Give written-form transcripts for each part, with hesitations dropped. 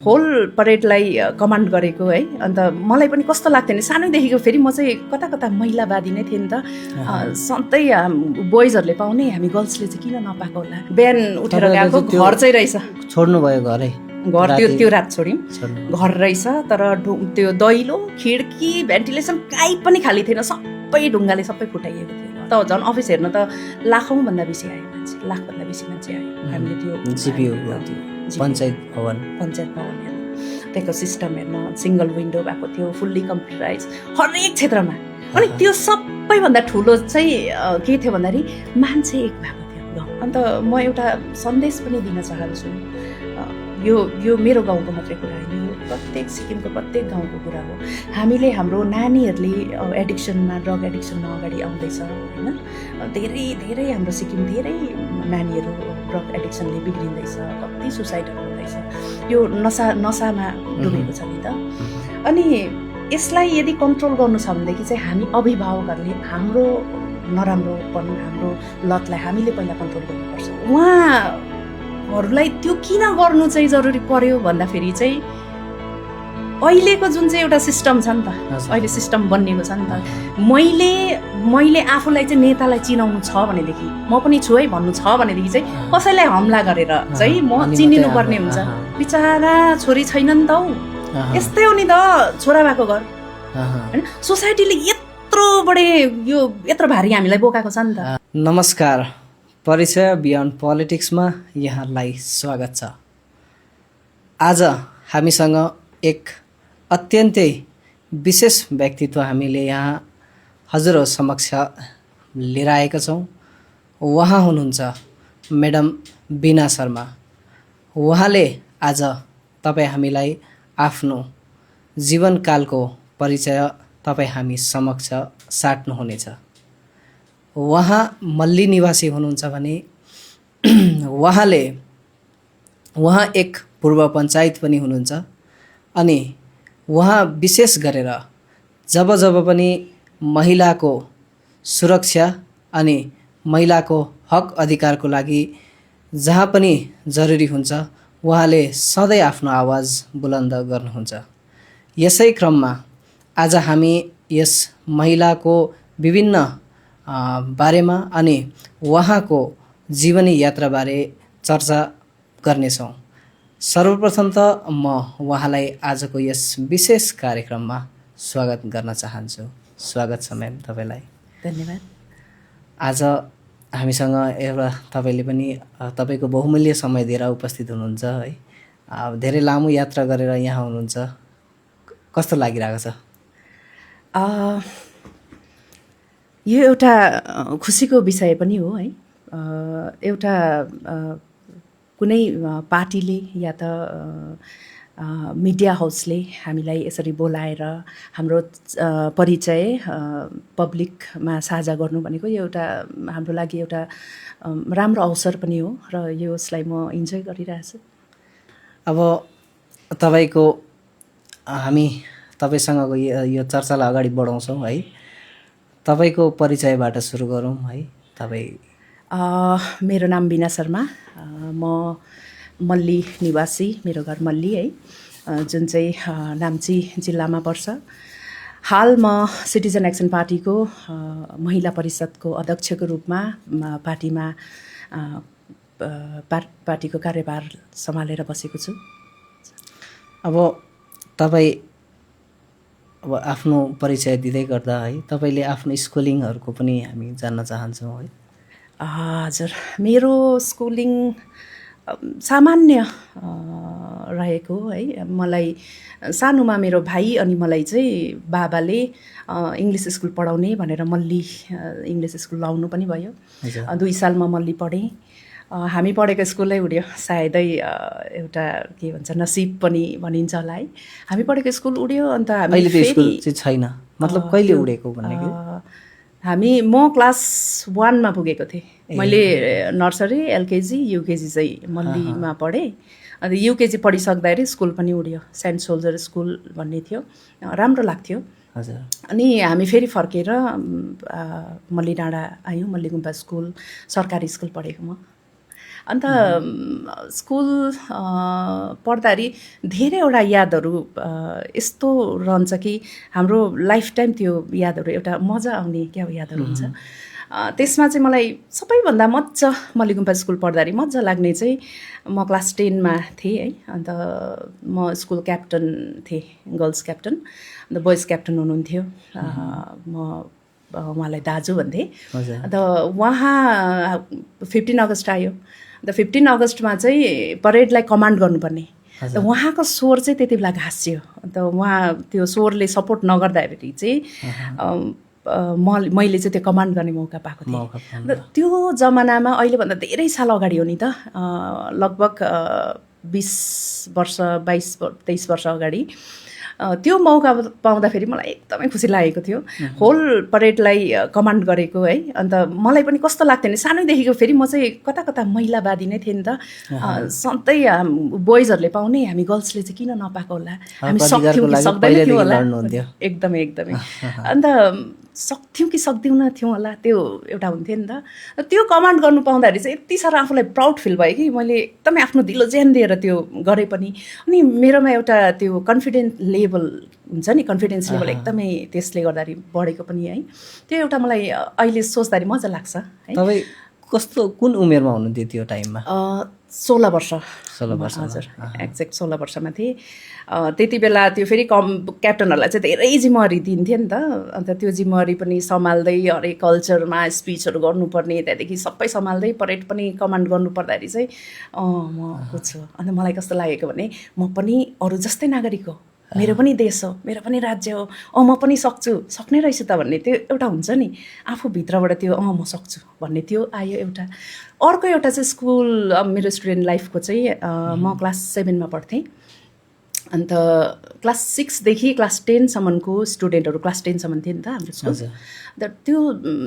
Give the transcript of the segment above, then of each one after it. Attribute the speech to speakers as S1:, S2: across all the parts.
S1: Whole परेडलाई command गरेको है। अन्त मलाई पनि कस्तो लाग्थ्यो भने सानैदेखिको फेरि म चाहिँ कता कता महिलावादी नै थिएँ नि त। सधैँ बोइजहरूले पाउने हामी गर्ल्सले चाहिँ किन नपाएको होला। बिहान उठेर गएको घर चाहिँ रहेछ,
S2: छोड्नु भयो घरै,
S1: घर त्यो रात छोड्यौँ, घर रहेछ तर त्यो दैलो खिड्की भेन्टिलेसन काहीँ पनि खाली थिएन, सबै ढुङ्गाले सबै फुटाइएको थियो। त झन् अफिस हेर्न त लाखौँभन्दा बेसी आयो मान्छे, लाखभन्दा बेसी मान्छे आयो। हामीले त्यो
S2: जिपिओ पञ्चायत भवन
S1: हेर्न, त्यहाँको सिस्टम हेर्न, सिङ्गल विन्डो भएको थियो, फुल्ली कम्प्युटराइज हरेक क्षेत्रमा। अनि त्यो सबैभन्दा ठुलो चाहिँ के थियो भन्दाखेरि मान्छे एक भएको थियो। अन्त म एउटा सन्देश पनि दिन चाहन्छु, यो मेरो गाउँको मात्रै कुरा होइन, यो प्रत्येक सिक्किमको प्रत्येक गाउँको कुरा हो। हामीले हाम्रो नानीहरूले एडिक्सनमा, ड्रग एडिक्सनमा अगाडि आउँदैछ होइन। धेरै धेरै हाम्रो सिक्किम धेरै नानीहरू ड्रग एडिक्सनले बिग्रिँदैछ, कति सुसाइडहरू हुँदैछ, यो नसामा डुबेको छ नि त। अनि यसलाई यदि कन्ट्रोल गर्नु छ भनेदेखि चाहिँ हामी अभिभावकहरूले हाम्रो नराम्रोपन, हाम्रो लतलाई हामीले पहिला कन्ट्रोल गर्नुपर्छ। उहाँहरूलाई त्यो किन गर्नु चाहिँ जरुरी पर्यो भन्दाखेरि चाहिँ अहिलेको जुन चाहिँ एउटा सिस्टम छ नि त, अहिले सिस्टम बनिएको छ नि त। मैले आफूलाई चाहिँ नेतालाई चिनाउनु छ भनेदेखि, म पनि छु है भन्नु छ भनेदेखि चाहिँ कसैलाई हमला गरेर चाहिँ म चिनिनु पर्ने हुन्छ। बिचारा छोरी छैन नि त, यस्तै हो नि त छोरा भएको घर होइन। सोसाइटीले यत्रो भारी हामीलाई बोकाएको छ नि त।
S2: नमस्कार, परिचय बियोन्ड पोलिटिक्समा यहाँलाई स्वागत छ। आज हामीसँग एक अत्यन्तै विशेष व्यक्तित्व हामीले यहाँ हजुरहरू समक्ष लिएर आएका छौँ। उहाँ हुनुहुन्छ म्याडम बिना शर्मा। उहाँले आज तपाईँ हामीलाई आफ्नो जीवनकालको परिचय तपाईँ हामी समक्ष साट्नुहुनेछ। उहाँ मल्ली निवासी हुनुहुन्छ भने उहाँ एक पूर्व पञ्चायत पनि हुनुहुन्छ। अनि उहाँ विशेष गरेर जब पनि महिलाको सुरक्षा अनि महिलाको हक अधिकारको लागि जहाँ पनि जरुरी हुन्छ उहाँले सधैँ आफ्नो आवाज बुलन्द गर्नुहुन्छ। यसै क्रममा आज हामी यस महिलाको विभिन्न बारेमा अनि उहाँको जीवनी यात्राबारे चर्चा गर्नेछौँ। सर्वप्रथम त म उहाँलाई आजको यस विशेष कार्यक्रममा स्वागत गर्न चाहन्छु। स्वागत छ म्याम तपाईँलाई।
S1: धन्यवाद।
S2: आज हामीसँग एउटा तपाईँले पनि तपाईँको बहुमूल्य समय दिएर उपस्थित हुनुहुन्छ है। धेरै लामो यात्रा गरेर यहाँ हुनुहुन्छ, कस्तो लागिरहेको छ?
S1: यो एउटा खुसीको विषय पनि हो है। एउटा कुनै पार्टीले या त मिडिया हाउसले हामीलाई यसरी बोलाएर हाम्रो परिचय पब्लिकमा साझा गर्नु भनेको यो एउटा हाम्रो लागि एउटा राम्रो अवसर पनि हो र यसलाई म इन्जोय गरिरहेछु।
S2: अब हामी तपाईँसँगको यो चर्चालाई अगाडि बढाउँछौँ है। तपाईँको परिचयबाट सुरु गरौँ है।
S1: मेरो नाम बिना शर्मा, म मल्ली निवासी, मेरो घर मल्ली है, जुन चाहिँ नाम्ची जिल्लामा पर्छ। हाल म सिटिजन एक्सन पार्टीको महिला परिषदको अध्यक्षको रूपमा पार्टीको कार्यभार सम्हालेर बसेको छु।
S2: अब आफ्नो परिचय दिँदै गर्दा है, तपाईँले आफ्नो स्कुलिङहरूको पनि हामी जान्न चाहन्छौँ है।
S1: हजुर, मेरो स्कुलिङ सामान्य रहेको है। मलाई सानोमा मेरो भाइ अनि मलाई चाहिँ बाबाले इङ्ग्लिस स्कुल पढाउने भनेर मल्ली इङ्ग्लिस स्कुल लाउनु पनि भयो। 2 साल म मल्ली पढेँ। हामी पढेको स्कुलै उड्यो, सायदै एउटा के भन्छ नसिब पनि भनिन्छ होला है। हामी पढेको स्कुल उड्यो। अन्त हामी
S2: स्कुल चाहिँ छैन, मतलब कहिले उडेको भनेको
S1: म क्लास 1 मा पुगेको थिएँ। मैले नर्सरी, एलकेजी, युकेजी चाहिँ मल्लीमा पढेँ। अन्त युकेजी पढिसक्दाखेरि स्कुल पनि उड्यो, सेन्ट सोल्जर स्कुल भन्ने थियो, राम्रो लाग्थ्यो। अनि हामी फेरि फर्केर मल्ली डाँडा आयौँ, मल्ली गुम्पा स्कुल, सरकारी स्कुल पढेको म। अन्त स्कुल पढ्दाखेरि धेरैवटा यादहरू यस्तो रहन्छ कि हाम्रो लाइफ टाइम त्यो यादहरू एउटा मजा आउने क्या यादहरू हुन्छ। त्यसमा चाहिँ मलाई सबैभन्दा मजा मल्लिगुम्पा स्कुल पढ्दाखेरि मजा लाग्ने चाहिँ म क्लास 10मा थिएँ है। अन्त म स्कुल क्याप्टन थिएँ, गर्ल्स क्याप्टन, अन्त बोइज क्याप्टन हुनुहुन्थ्यो। म उहाँलाई दाजु भन्थेँ। अन्त उहाँ 15 अगस्ट आयो, अन्त 15 अगस्टमा चाहिँ परेडलाई कमान्ड गर्नुपर्ने। अन्त उहाँको स्वर चाहिँ त्यति बेला घाँसियो। अन्त उहाँ त्यो स्वरले सपोर्ट नगर्दाखेरि चाहिँ मैले चाहिँ त्यो कमान्ड गर्ने मौका पाएको थिएँ। र त्यो जमानामा अहिलेभन्दा धेरै साल अगाडि हो नि त, लगभग 20 वर्ष 22-23 वर्ष अगाडि त्यो मौका पाउँदाखेरि मलाई एकदमै खुसी लागेको थियो, होल परेडलाई कमान्ड गरेको है। अन्त मलाई पनि कस्तो लाग्थ्यो भने सानैदेखिको फेरि म चाहिँ कता कता महिलावादी नै थिएँ नि त। सधैँ बोइजहरूले पाउने, हामी गर्ल्सले चाहिँ किन नपाएको होला, हामी सक्थ्यौँ कि सक्दैनौँ थियो होला, एकदमै एकदमै। अन्त सक्थ्यौँ कि सक्दैनौँ थियौँ होला, त्यो एउटा हुन्थ्यो नि त। त्यो कमान्ड गर्नु पाउँदाखेरि चाहिँ यति साह्रो आफूलाई प्राउड फिल भयो कि मैले एकदमै आफ्नो दिलो ज्यान दिएर त्यो गरेँ पनि। अनि मेरोमा एउटा त्यो कन्फिडेन्स लेभल हुन्छ नि, कन्फिडेन्स लेभल एकदमै त्यसले गर्दाखेरि बढेको पनि है। त्यो एउटा मलाई अहिले सोच्दाखेरि मजा लाग्छ है।
S2: तपाईँ कस्तो कुन उमेरमा हुनुहुन्थ्यो त्यो टाइममा?
S1: 16 वर्ष। हजुर, एक्ज्याक्ट 16 वर्षमा थिएँ। त्यति बेला त्यो फेरि क्याप्टनहरूलाई चाहिँ धेरै जिम्मेवारी दिन्थ्यो नि त। अन्त त्यो जिम्मेवारी पनि सम्हाल्दै हरेक कल्चरमा स्पिचहरू गर्नुपर्ने, त्यहाँदेखि सबै सम्हाल्दै परेड पनि कमान्ड गर्नुपर्दाखेरि चाहिँ म बुझ्छु। अन्त मलाई कस्तो लागेको भने म पनि अरू जस्तै नागरिक हो, मेरो पनि देश हो, मेरो पनि राज्य हो, म पनि सक्छु, सक्ने रहेछु त भन्ने त्यो एउटा हुन्छ नि आफूभित्रबाट, त्यो म सक्छु भन्ने त्यो आयो एउटा। अर्को एउटा चाहिँ स्कुल मेरो स्टुडेन्ट लाइफको चाहिँ म क्लास 7मा पढ्थेँ। अन्त क्लास 6 देखि क्लास 10 सम्मको स्टुडेन्टहरू, क्लास 10 सम्म थियो नि त हाम्रो स्कुल। अन्त त्यो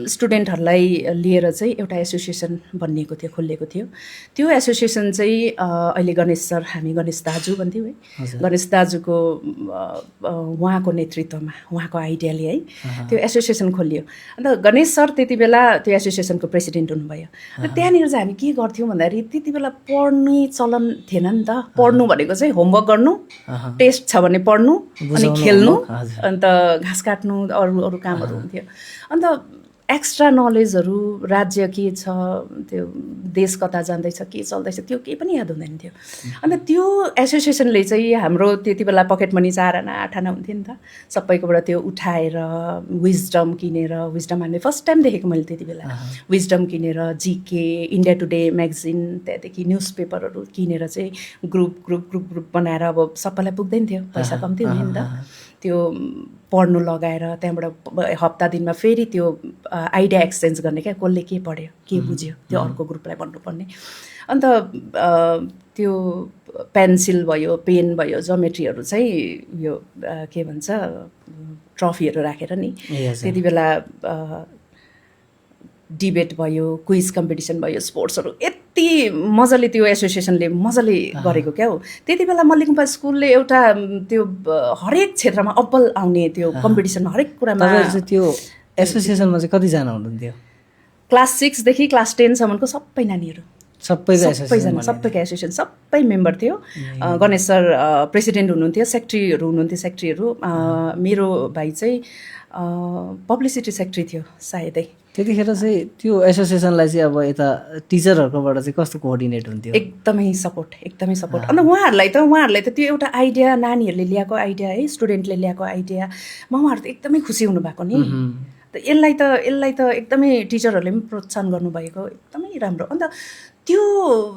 S1: स्टुडेन्टहरूलाई लिएर चाहिँ एउटा एसोसिएसन बनिएको थियो, खोलिएको थियो। त्यो एसोसिएसन चाहिँ अहिले गणेश सर, हामी गणेश दाजु भन्थ्यौँ है, गणेश दाजुको उहाँको नेतृत्वमा, उहाँको आइडियाले है त्यो एसोसिएसन खोलियो। अन्त गणेश सर त्यति बेला त्यो एसोसिएसनको प्रेसिडेन्ट हुनुभयो। र त्यहाँनिर चाहिँ हामी के गर्थ्यौँ भन्दाखेरि त्यति बेला पढ्ने चलन थिएन नि त। पढ्नु भनेको चाहिँ होमवर्क गर्नु, टेस्ट छ भने पढ्नु, अनि खेल्नु, अन्त घाँस काट्नु, अरू कामहरू हुन्थ्यो। अन्त एक्स्ट्रा नलेजहरू, राज्य के छ, त्यो देश कता जाँदैछ, के चल्दैछ, त्यो केही पनि याद हुँदैन थियो। अन्त त्यो एसोसिएसनले चाहिँ हाम्रो त्यति बेला पकेट मनी 4 आना 8 आना हुन्थ्यो नि त, सबैकोबाट त्यो उठाएर विजडम किनेर, विजडम हामीले फर्स्ट टाइम देखेको मैले त्यति बेला, विजडम किनेर, जिके, इन्डिया टुडे म्यागजिन, त्यहाँदेखि न्युज पेपरहरू किनेर चाहिँ ग्रुप बनाएर, अब सबैलाई पुग्दैन थियो, पैसा कम्ती हुने नि त, त्यो पढ्नु लगाएर त्यहाँबाट हप्ता दिनमा फेरि त्यो आइडिया एक्सचेन्ज गर्ने क्या, कसले के पढ्यो के बुझ्यो त्यो अर्को ग्रुपलाई भन्नुपर्ने। अन्त त्यो पेन्सिल भयो, पेन भयो, जोमेट्रीहरू चाहिँ यो के भन्छ ट्रफीहरू राखेर नि, त्यति बेला डिबेट भयो, क्विज कम्पिटिसन भयो, स्पोर्ट्सहरू यति मजाले त्यो एसोसिएसनले मजाले गरेको क्या हो। त्यति बेला मल्लिगुम्पा स्कुलले एउटा त्यो हरेक क्षेत्रमा अब्बल आउने त्यो कम्पिटिसन हरेक कुरामा।
S2: त्यो एसोसिएसनमा चाहिँ कतिजना हुनुहुन्थ्यो?
S1: क्लास 6 देखि क्लास 10 सम्मको सबै नानीहरू, सबैको एसोसिएसन सबै मेम्बर थियो। गणेश सर प्रेसिडेन्ट हुनुहुन्थ्यो, सेक्रेटरीहरू मेरो भाइ चाहिँ पब्लिसिटी सेक्रेटरी थियो सायदै।
S2: त्यतिखेर चाहिँ त्यो एसोसिएसनलाई चाहिँ अब यता टिचरहरूकोबाट चाहिँ कस्तो कोअर्डिनेट हुन्थ्यो? एकदमै
S1: सपोर्ट। अन्त उहाँहरूलाई त त्यो एउटा आइडिया, नानीहरूले ल्याएको आइडिया है, स्टुडेन्टले ल्याएको आइडियामा उहाँहरू त एकदमै खुसी हुनुभएको नि। यसलाई त एकदमै टिचरहरूले पनि प्रोत्साहन गर्नुभएको, एकदमै राम्रो। अन्त त्यो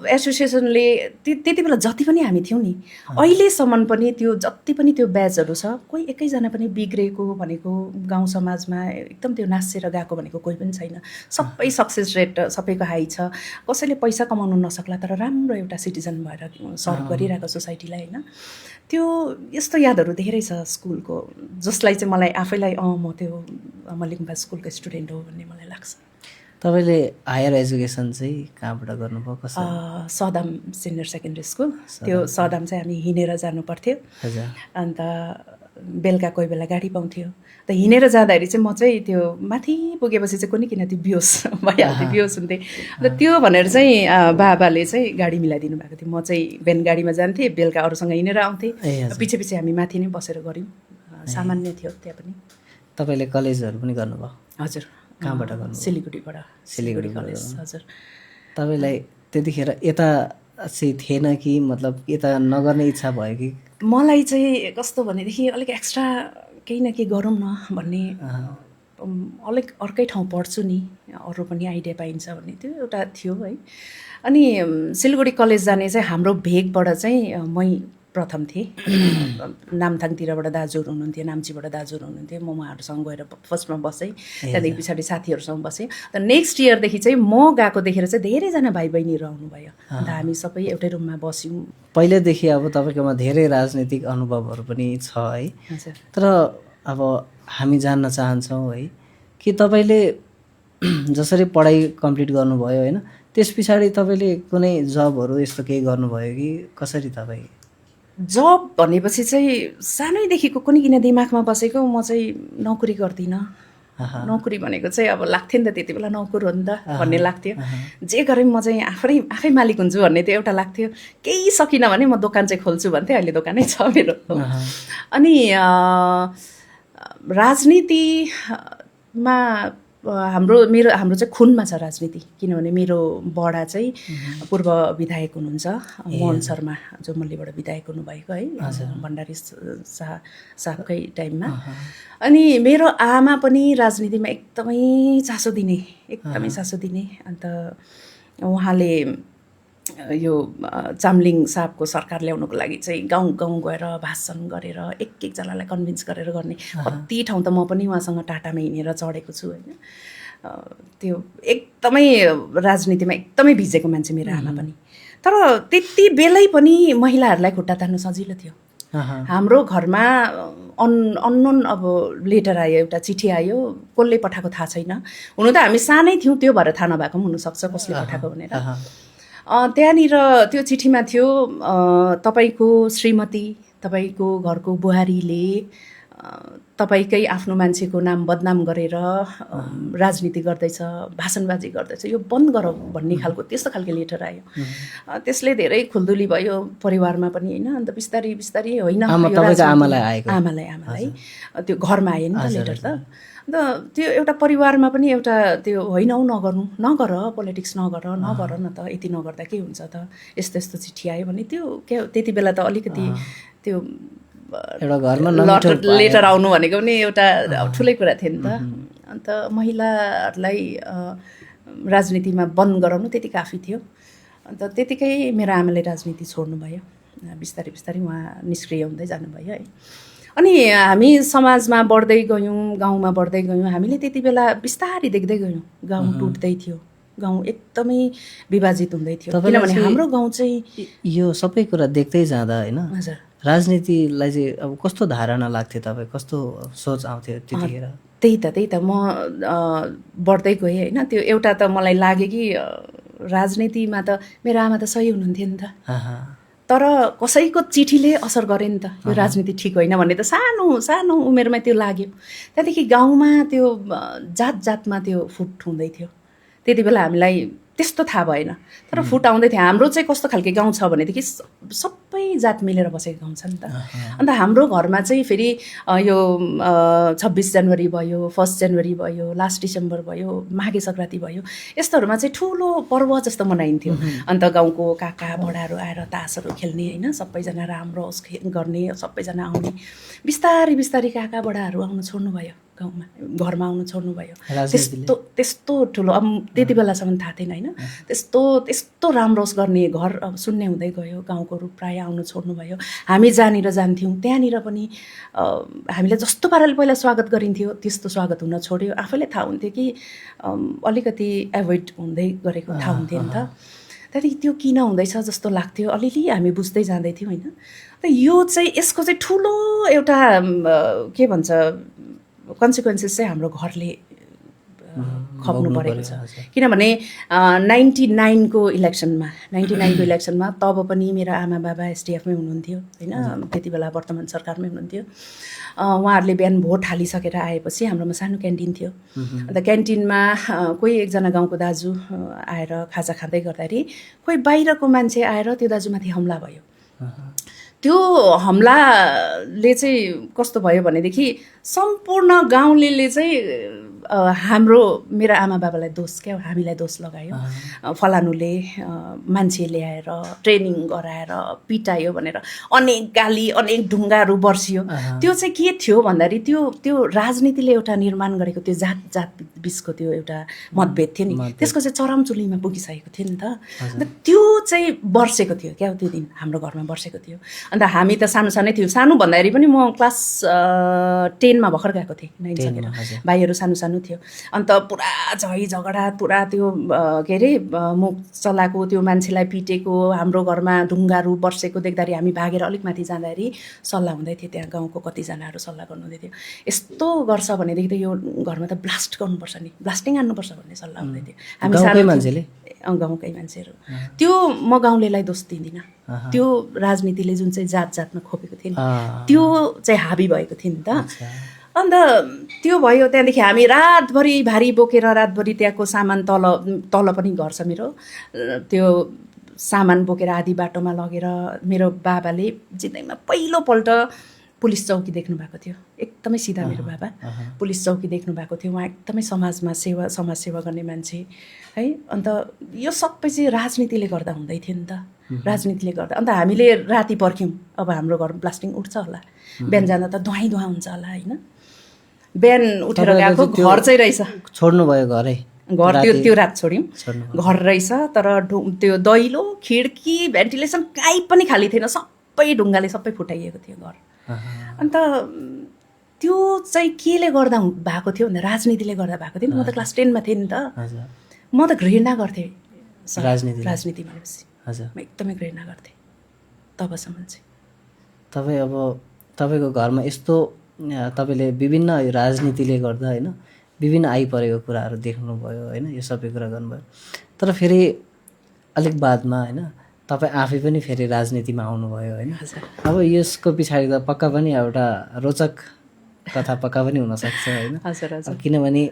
S1: एसोसिएसनले त्यति बेला जति पनि हामी थियौँ नि, अहिलेसम्म पनि त्यो जति पनि त्यो ब्याचहरू छ, कोही एकैजना पनि बिग्रेको भनेको गाउँ समाजमा एकदम त्यो नासेर गएको भनेको कोही पनि छैन। सबै सक्सेस रेट सबैको हाई छ। कसैले पैसा कमाउनु नसक्ला तर राम्रो एउटा सिटिजन भएर सर्भ गरिरहेको सोसाइटीलाई होइन। त्यो यस्तो यादहरू धेरै छ स्कुलको, जसलाई चाहिँ मलाई आफैलाई म त्यो मल्लिगुम्पा स्कुलको स्टुडेन्ट हो भन्ने मलाई लाग्छ।
S2: तपाईँले हायर एजुकेसन चाहिँ कहाँबाट गर्नुभयो?
S1: सदाम सिनियर सेकेन्ड्री स्कुल, त्यो सदाम चाहिँ हामी हिँडेर जानु पर्थ्यो। अन्त बेलुका कोही बेला गाडी पाउँथ्यो त हिँडेर जाँदाखेरि चाहिँ म चाहिँ त्यो माथि पुगेपछि चाहिँ कुनै किन त्यो बिहोस भइहाल्थ्यो बिहोस हुन्थेँ अन्त त्यो भनेर चाहिँ बाबाले चाहिँ गाडी मिलाइदिनु भएको थियो म चाहिँ बिहान गाडीमा जान्थेँ बेलुका अरूसँग हिँडेर आउँथेँ पछि पछि हामी माथि नै बसेर गऱ्यौँ सामान्य थियो त्यहाँ पनि
S2: तपाईँले कलेजहरू पनि गर्नुभयो
S1: हजुर
S2: कहाँबाट गर्नु
S1: सिलिगुडीबाट सिलिगुडी कलेज हजुर
S2: तपाईँलाई त्यतिखेर यता चाहिँ थिएन कि मतलब यता नगर्ने इच्छा भयो कि
S1: मलाई चाहिँ कस्तो भनेदेखि अलिक एक्स्ट्रा केही न केही गरौँ न भन्ने अलिक अर्कै ठाउँ पढ्छु नि अरू पनि आइडिया पाइन्छ भन्ने त्यो एउटा थियो है अनि सिलगढी कलेज जाने चाहिँ हाम्रो भेगबाट चाहिँ मै प्रथम थिएँ नामथाङतिरबाट दाजुहरू हुनुहुन्थ्यो नाम्चीबाट दाजुहरू हुनुहुन्थ्यो म उहाँहरूसँग गएर फर्स्टमा बसेँ त्यहाँदेखि पछाडि साथीहरूसँग बसेँ र नेक्स्ट इयरदेखि चाहिँ म गएको देखेर चाहिँ धेरैजना भाइ बहिनीहरू आउनुभयो अन्त हामी सबै एउटै रुममा बस्यौँ
S2: पहिल्यैदेखि अब तपाईँकोमा धेरै राजनीतिक अनुभवहरू पनि छ है
S1: हजुर
S2: तर अब हामी जान्न चाहन्छौँ है कि तपाईँले जसरी पढाइ कम्प्लिट गर्नुभयो होइन त्यस पछाडि तपाईँले कुनै जबहरू यस्तो केही गर्नुभयो कि कसरी तपाईँ
S1: जब भनेपछि चाहिँ सानैदेखिको कुनै किन दिमागमा बसेको म चाहिँ नोकरी गर्दिनँ नोकरी भनेको चाहिँ अब लाग्थ्यो नि त त्यति बेला नोकर हो नि त भन्ने लाग्थ्यो जे गरे म चाहिँ आफै मालिक हुन्छु भन्ने त्यो एउटा लाग्थ्यो केही सकिनँ भने म दोकान चाहिँ खोल्छु भन्थेँ अहिले दोकानै छ मेरो अनि राजनीतिमा हाम्रो चाहिँ खुनमा छ राजनीति किनभने मेरो बडा चाहिँ पूर्व विधायक हुनुहुन्छ मोहन शर्मा जो मल्लीबाट विधायक हुनुभएको है भण्डारी साहबकै टाइममा अनि मेरो आमा पनि राजनीतिमा एकदमै चासो दिने अन्त उहाँले यो चामलिङ साहबको सरकार ल्याउनुको लागि चाहिँ गाउँ गाउँ गएर भाषण गरेर एकजनालाई कन्भिन्स गरेर गर्ने कति ठाउँ त म पनि उहाँसँग टाटामा हिँडेर चढेको छु होइन त्यो एकदमै राजनीतिमा एकदमै भिजेको मान्छे मेरो आमा पनि तर त्यति बेलै पनि महिलाहरूलाई खुट्टा तान्नु सजिलो थियो हाम्रो घरमा अननोन अब लेटर आयो एउटा चिठी आयो कसले पठाएको थाहा छैन हुनु त हामी सानै थियौँ त्यो भएर थाहा नभएको पनि हुनसक्छ कसले पठाएको भनेर त्यहाँनिर त्यो चिठीमा थियो तपाईँको श्रीमती तपाईँको घरको बुहारीले तपाईँकै आफ्नो मान्छेको नाम बदनाम गरेर राजनीति गर्दैछ भाषणबाजी गर्दैछ यो बन्द गरौँ भन्ने खालको त्यस्तो खालको लेटर आयो त्यसले धेरै खुल्दुली भयो परिवारमा पनि होइन अन्त बिस्तारै बिस्तारै होइन आमालाई त्यो घरमा आयो नि त लेटर त अन्त त्यो एउटा परिवारमा पनि एउटा त्यो होइन हौ नगर पोलिटिक्स नगर न त यति नगर्दा के हुन्छ त यस्तो यस्तो चिठी आयो भने त्यो त्यति बेला त अलिकति त्यो
S2: एउटा घरमा
S1: लेटर आउनु भनेको पनि एउटा ठुलै कुरा थियो नि त अन्त महिलाहरूलाई राजनीतिमा बन्द गराउनु त्यति काफी थियो अन्त त्यतिकै मेरो आमाले राजनीति छोड्नुभयो बिस्तारै बिस्तारै उहाँ निष्क्रिय हुँदै जानुभयो है अनि हामी समाजमा बढ्दै गयौँ गाउँमा बढ्दै गयौँ हामीले त्यति बेला बिस्तारै देख्दै गयौँ गाउँ टुट्दै थियो गाउँ एकदमै विभाजित हुँदै थियो किनभने हाम्रो गाउँ चाहिँ
S2: यो सबै कुरा देख्दै जाँदा होइन
S1: हजुर
S2: राजनीतिलाई चाहिँ अब कस्तो धारणा लाग्थ्यो तपाईँ कस्तो सोच आउँथ्यो त्यतिखेर
S1: त्यही त म बढ्दै गएँ होइन त्यो एउटा त मलाई लाग्यो कि राजनीतिमा त मेरो आमा त सही हुनुहुन्थ्यो नि त तर कसैको चिठीले असर गरे नि त यो राजनीति ठिक होइन भन्ने त सानो उमेरमै त्यो लाग्यो त्यहाँदेखि गाउँमा त्यो जातमा त्यो फुट हुँदै थियो त्यति बेला हामीलाई त्यस्तो थाहा भएन तर फुट आउँदै थियो हाम्रो चाहिँ कस्तो खालको गाउँ छ भनेदेखि सबै जात मिलेर बसेको गाउँ छ नि त अन्त हाम्रो घरमा चाहिँ फेरि यो 26 जनवरी भयो 1 जनवरी भयो लास्ट डिसेम्बर भयो माघे सङ्क्रान्ति भयो यस्तोहरूमा चाहिँ ठुलो पर्व जस्तो मनाइन्थ्यो अन्त गाउँको काका बडाहरू आएर तासहरू खेल्ने होइन सबैजना राम्रो होस् गर्ने सबैजना आउने बिस्तारै बिस्तारै काका बडाहरू आउनु छोड्नुभयो गाउँमा घरमा आउनु छोड्नुभयो त्यस्तो ठुलो अब त्यति बेलासम्म थाहा थिएन होइन त्यस्तो राम्रो गर्ने घर अब शून्य हुँदै गयो गाउँको रूप प्रायः आउनु छोड्नुभयो हामी जहाँनिर जान्थ्यौँ त्यहाँनिर पनि हामीलाई जस्तो पाराले पहिला स्वागत गरिन्थ्यो त्यस्तो स्वागत हुन छोड्यो आफैलाई थाहा हुन्थ्यो कि अलिकति एभोइड हुँदै गरेको थाहा हुन्थ्यो नि त त्यहाँदेखि त्यो किन हुँदैछ जस्तो लाग्थ्यो अलिअलि हामी बुझ्दै जाँदैथ्यौँ होइन त यो चाहिँ यसको चाहिँ ठुलो एउटा के भन्छ कन्सिक्वेन्सेस चाहिँ हाम्रो घरले खप्नु परेको छ किनभने 99को इलेक्सनमा तब पनि मेरो आमा बाबा एसडिएफमै हुनुहुन्थ्यो होइन त्यति बेला वर्तमान सरकारमै हुनुहुन्थ्यो उहाँहरूले बिहान भोट हालिसकेर आएपछि हाम्रोमा सानो क्यान्टिन थियो अन्त क्यान्टिनमा कोही एकजना गाउँको दाजु आएर खाजा खाँदै गर्दाखेरि कोही बाहिरको मान्छे आएर त्यो दाजुमाथि हमला भयो त्यो हमलाले चाहिँ कस्तो भयो भनेदेखि सम्पूर्ण गाउँले चाहिँ मेरो आमा बाबालाई दोष क्या हामीलाई दोष लगायो फलानुले मान्छे ल्याएर ट्रेनिङ गराएर पिटायो भनेर अनेक गाली अनेक ढुङ्गाहरू बर्सियो त्यो चाहिँ के थियो भन्दाखेरि त्यो राजनीतिले एउटा निर्माण गरेको त्यो जात बिचको त्यो एउटा मतभेद थियो नि त्यसको चाहिँ चरमचुलीमा पुगिसकेको थियो नि त अन्त त्यो चाहिँ बर्सेको थियो क्या त्यो दिन हाम्रो घरमा बर्सेको थियो अन्त हामी त सानै थियौँ सानो भन्दाखेरि पनि म क्लास 10मा भर्खर गएको थिएँ 9 सकेर भाइहरू सानो थियो अन्त पुरा झै झगडा पुरा त्यो के अरे मुख चलाएको त्यो मान्छेलाई पिटेको हाम्रो घरमा ढुङ्गाहरू बर्सेको देख्दाखेरि हामी भागेर अलिक माथि जाँदाखेरि सल्लाह हुँदै थियो त्यहाँ गाउँको कतिजनाहरू सल्लाह गर्नुहुँदै थियो यस्तो गर्छ भनेदेखि त यो घरमा त ब्लास्ट गर्नुपर्छ नि ब्लास्टिङ हान्नुपर्छ भन्ने सल्लाह हुँदै थियो हामी सानो मान्छेले गाउँकै मान्छेहरू त्यो म गाउँलेलाई दोष दिँदिनँ त्यो राजनीतिले जुन चाहिँ जातमा खोपेको थियो नि त्यो चाहिँ हाबी भएको थियो नि त अन्त त्यो भयो त्यहाँदेखि हामी रातभरि भारी बोकेर रातभरि त्यहाँको सामान तल पनि घर छ मेरो त्यो सामान बोकेर आधी बाटोमा लगेर मेरो बाबाले जिन्दगीमा पहिलोपल्ट पुलिस चौकी देख्नु भएको थियो एकदमै सिधा मेरो बाबा पुलिस चौकी देख्नु भएको थियो उहाँ एकदमै समाज सेवा गर्ने मान्छे है अन्त यो सबै चाहिँ राजनीतिले गर्दा हुँदै थियो नि त राजनीतिले गर्दा अन्त हामीले राति पर्ख्यौँ अब हाम्रो घर ब्लास्टिङ उठ्छ होला बिहान जाँदा त धुवाइ हुन्छ होला होइन बिहान उठेर गएको घर चाहिँ रहेछ
S2: छोड्नुभयो घरै
S1: घर त्यो रात छोड्यौँ घर रहेछ तर त्यो दैलो खिड्की भेन्टिलेसन काहीँ पनि खाली थिएन सबै ढुङ्गाले सबै फुटाइएको थियो घर अन्त त्यो चाहिँ केले गर्दा भएको थियो भने राजनीतिले गर्दा भएको थियो नि म त क्लास 10मा थिएँ नि त म त घृणा गर्थेँ राजनीति भनेपछि हजुर म एकदमै घृणा गर्थेँ तबसम्म चाहिँ
S2: तपाईँ अब तपाईँको घरमा यस्तो तपाईँले विभिन्न राजनीतिले गर्दा होइन विभिन्न आइपरेको कुराहरू देख्नुभयो होइन यो सबै कुरा गर्नुभयो तर फेरि अलिक बादमा होइन तपाईँ आफै पनि फेरि राजनीतिमा आउनुभयो होइन अब यसको पछाडि त पक्का पनि एउटा रोचक कथा पक्का पनि हुनसक्छ होइन किनभने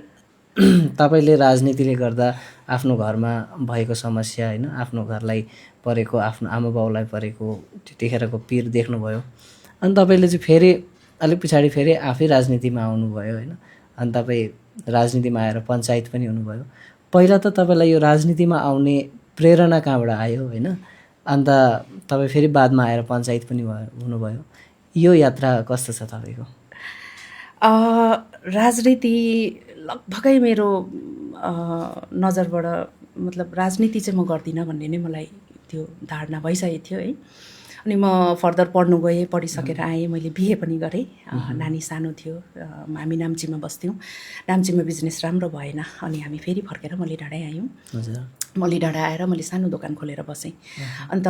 S2: तपाईँले राजनीतिले गर्दा आफ्नो घरमा भएको समस्या होइन आफ्नो घरलाई परेको आफ्नो आमा बाउलाई परेको त्यतिखेरको पीर देख्नुभयो अनि तपाईँले चाहिँ फेरि अलिक पछाडि फेरि आफै राजनीतिमा आउनुभयो होइन अनि तपाईँ राजनीतिमा आएर पञ्चायत पनि हुनुभयो पहिला त तपाईँलाई यो राजनीतिमा आउने प्रेरणा कहाँबाट आयो होइन अन्त तपाईँ फेरि बादमा आएर पञ्चायत पनि हुनुभयो यो यात्रा कस्तो छ तपाईँको
S1: राजनीति लगभगै मेरो नजरबाट मतलब राजनीति चाहिँ म गर्दिनँ भन्ने नै मलाई त्यो धारणा भइसकेको थियो है अनि म फर्दर पढ्नु गएँ पढिसकेर आएँ मैले बिहे पनि गरेँ नानी सानो थियो हामी नाम्चीमा बस्थ्यौँ नाम्चीमा बिजनेस राम्रो भएन अनि हामी फेरि फर्केर मलिडाँडै आयौँ मलिडाँडा आएर मैले सानो दोकान खोलेर बसेँ अन्त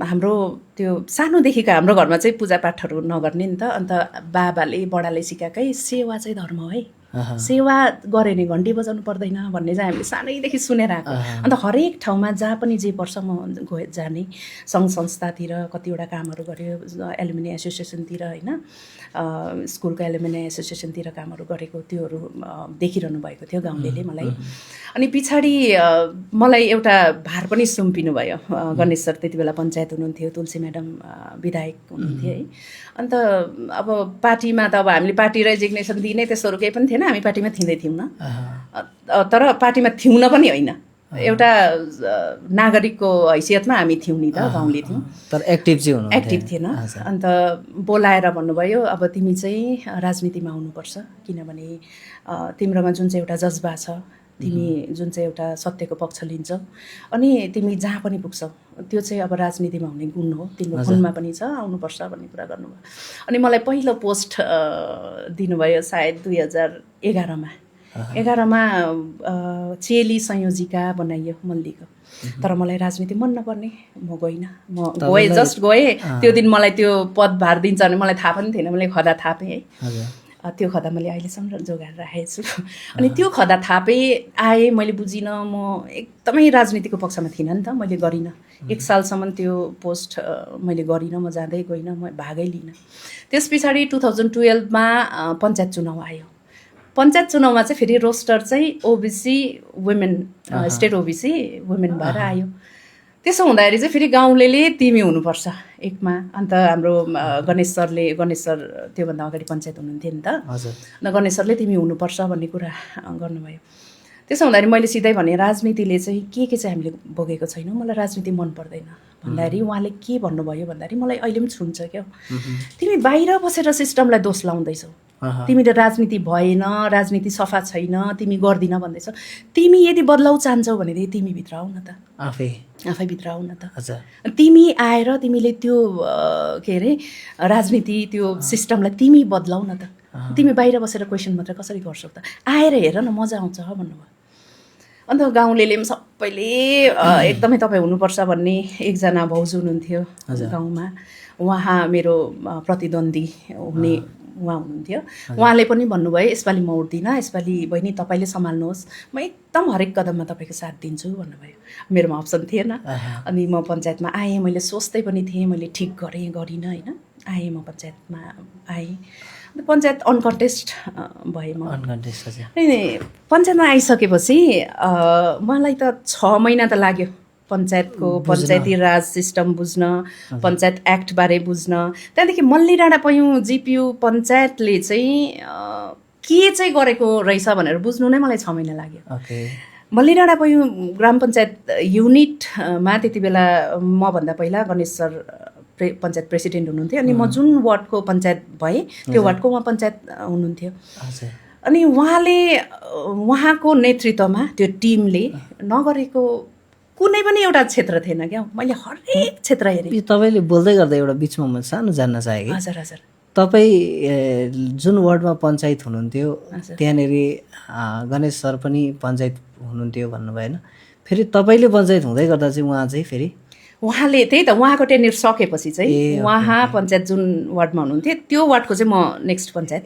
S1: हाम्रो त्यो सानोदेखिको हाम्रो घरमा चाहिँ पूजापाठहरू नगर्ने नि त अन्त बाबाले बडाले सिकाएकै सेवा चाहिँ धर्म हो है सेवा गरे नि घन्टी बजाउनु पर्दैन भन्ने चाहिँ हामीले सानैदेखि सुनेर आएको अन्त हरेक ठाउँमा जहाँ पनि जे पर्छ म जाने सङ्घ संस्थातिर कतिवटा कामहरू गऱ्यो एलुमिनी एसोसिएसनतिर होइन स्कुलको एलुमिनी एसोसिएसनतिर कामहरू गरेको त्योहरू देखिरहनु भएको थियो गाउँलेले मलाई अनि पछाडि मलाई एउटा भार पनि सुम्पिनु भयो गणेश सर त्यति बेला पञ्चायत हुनुहुन्थ्यो तुलसी म्याडम विधायक हुनुहुन्थ्यो है अन्त अब पार्टीमा त अब हामीले पार्टी रेजिग्नेसन दिने त्यस्तोहरू केही पनि थिएन हामी पार्टीमा थिँदै थियौँ न तर पार्टीमा थिउन पनि होइन एउटा नागरिकको हैसियतमा हामी थियौँ नि त गाउँले थियौँ
S2: तर एक्टिभ
S1: थिएन अन्त बोलाएर भन्नुभयो अब तिमी चाहिँ राजनीतिमा आउनुपर्छ किनभने तिम्रोमा जुन चाहिँ एउटा जज्बा छ तिमी जुन चाहिँ एउटा सत्यको पक्ष लिन्छौ अनि तिमी जहाँ पनि पुग्छौ त्यो चाहिँ अब राजनीतिमा हुने गुण हो तिम्रो गुणमा पनि छ आउनुपर्छ भन्ने कुरा गर्नुभयो अनि मलाई पहिलो पोस्ट दिनुभयो सायद 2011मा 11मा चेली संयोजिका बनाइयो मल्लीको तर मलाई राजनीति मन नपर्ने म गइनँ म गएँ त्यो दिन मलाई त्यो पदभार दिन्छ भने मलाई थाहा पनि थिएन मैले खदा थापेँ है त्यो खदा मैले अहिलेसम्म जोगाएर राखेको छु। अनि त्यो खदा थापे आएँ, मैले बुझिनँ, म एकदमै राजनीतिको पक्षमा थिइनँ नि त, मैले गरिनँ। 1 सालसम्म त्यो पोस्ट मैले गरिनँ, म जाँदै गइनँ, म भागै लिनँ। त्यस पछाडि 2012मा पञ्चायत चुनाव आयो। पञ्चायत चुनावमा चाहिँ फेरि रोस्टर चाहिँ OBC women, state OBC women भएर आयो। त्यसो हुँदाखेरि चाहिँ फेरि गाउँले तिमी हुनुपर्छ एकमा। अन्त हाम्रो गणेश सर त्योभन्दा अगाडि पञ्चायत हुनुहुन्थ्यो नि त, अन्त गणेश सरले तिमी हुनुपर्छ भन्ने कुरा गर्नुभयो। त्यसो हुँदाखेरि मैले सिधै भने राजनीतिले चाहिँ के चाहिँ हामीले भोगेको छैनौँ, मलाई राजनीति मन पर्दैन भन्दाखेरि उहाँले के भन्नुभयो भन्दाखेरि मलाई अहिले पनि छुन्छ क्या, तिमी बाहिर बसेर सिस्टमलाई दोष लाउँदैछौ, तिमीले राजनीति भएन, राजनीति सफा छैन, तिमी गर्दिन भन्दैछौ। तिमी यदि बदलाउ चाहन्छौ भनेदेखि तिमी भित्र आऊ न त, आफै भित्र आऊ न त। तिमी आएर तिमीले त्यो के अरे राजनीति त्यो सिस्टमलाई तिमी बदलाउ न त, तिमी बाहिर बसेर क्वेसन मात्र कसरी गर्छौ त, आएर हेर न मजा आउँछ भन्नुभयो। अन्त गाउँले पनि सबैले एकदमै तपाईँ हुनुपर्छ भन्ने एकजना भाउजू हुनुहुन्थ्यो गाउँमा, उहाँ मेरो प्रतिद्वन्दी हुने उहाँ हुनुहुन्थ्यो, उहाँले पनि भन्नुभयो यसपालि म उठ्दिनँ, यसपालि बहिनी तपाईँले सम्हाल्नुहोस्, म एकदम हरेक कदममा तपाईँको साथ दिन्छु भन्नुभयो। मेरोमा अप्सन थिएन। अनि म पञ्चायतमा आएँ, मैले सोच्दै पनि थिएँ, मैले ठिक गरिनँ होइन, आएँ म पञ्चायतमा आएँ। पञ्चायत अनकन्टेस्ट भएँ म। अनि पञ्चायतमा आइसकेपछि मलाई त 6 महिना त लाग्यो पञ्चायतको पञ्चायती राज सिस्टम बुझ्न, पञ्चायत एक्टबारे बुझ्न। त्यहाँदेखि मल्ली डाँडा पयौँ जिपियु पञ्चायतले चाहिँ के चाहिँ गरेको रहेछ भनेर बुझ्नु नै मलाई 6 महिना लाग्यो। मल्ली डाँडा पयौँ ग्राम पञ्चायत युनिटमा त्यति बेला मभन्दा पहिला गणेश सर पञ्चायत प्रेसिडेन्ट हुनुहुन्थ्यो, अनि म जुन वार्डको पञ्चायत भएँ त्यो वार्डको उहाँ पञ्चायत हुनुहुन्थ्यो। अनि उहाँको नेतृत्वमा त्यो टिमले नगरेको कुनै पनि एउटा क्षेत्र थिएन क्या, मैले हरेक क्षेत्र हेरेँ।
S2: तपाईँले बोल्दै गर्दा एउटा बिचमा म सानो जान्न चाहेँ कि
S1: हजुर
S2: तपाईँ जुन वार्डमा पञ्चायत हुनुहुन्थ्यो त्यहाँनिर गणेश सर पनि पञ्चायत हुनुहुन्थ्यो भन्नुभयो होइन, फेरि तपाईँले पञ्चायत हुँदै गर्दा चाहिँ उहाँ चाहिँ फेरि
S1: उहाँले त्यही त उहाँको टेन्युर सकेपछि चाहिँ उहाँ पञ्चायत जुन वार्डमा हुनुहुन्थ्यो त्यो वार्डको चाहिँ म नेक्स्ट पञ्चायत।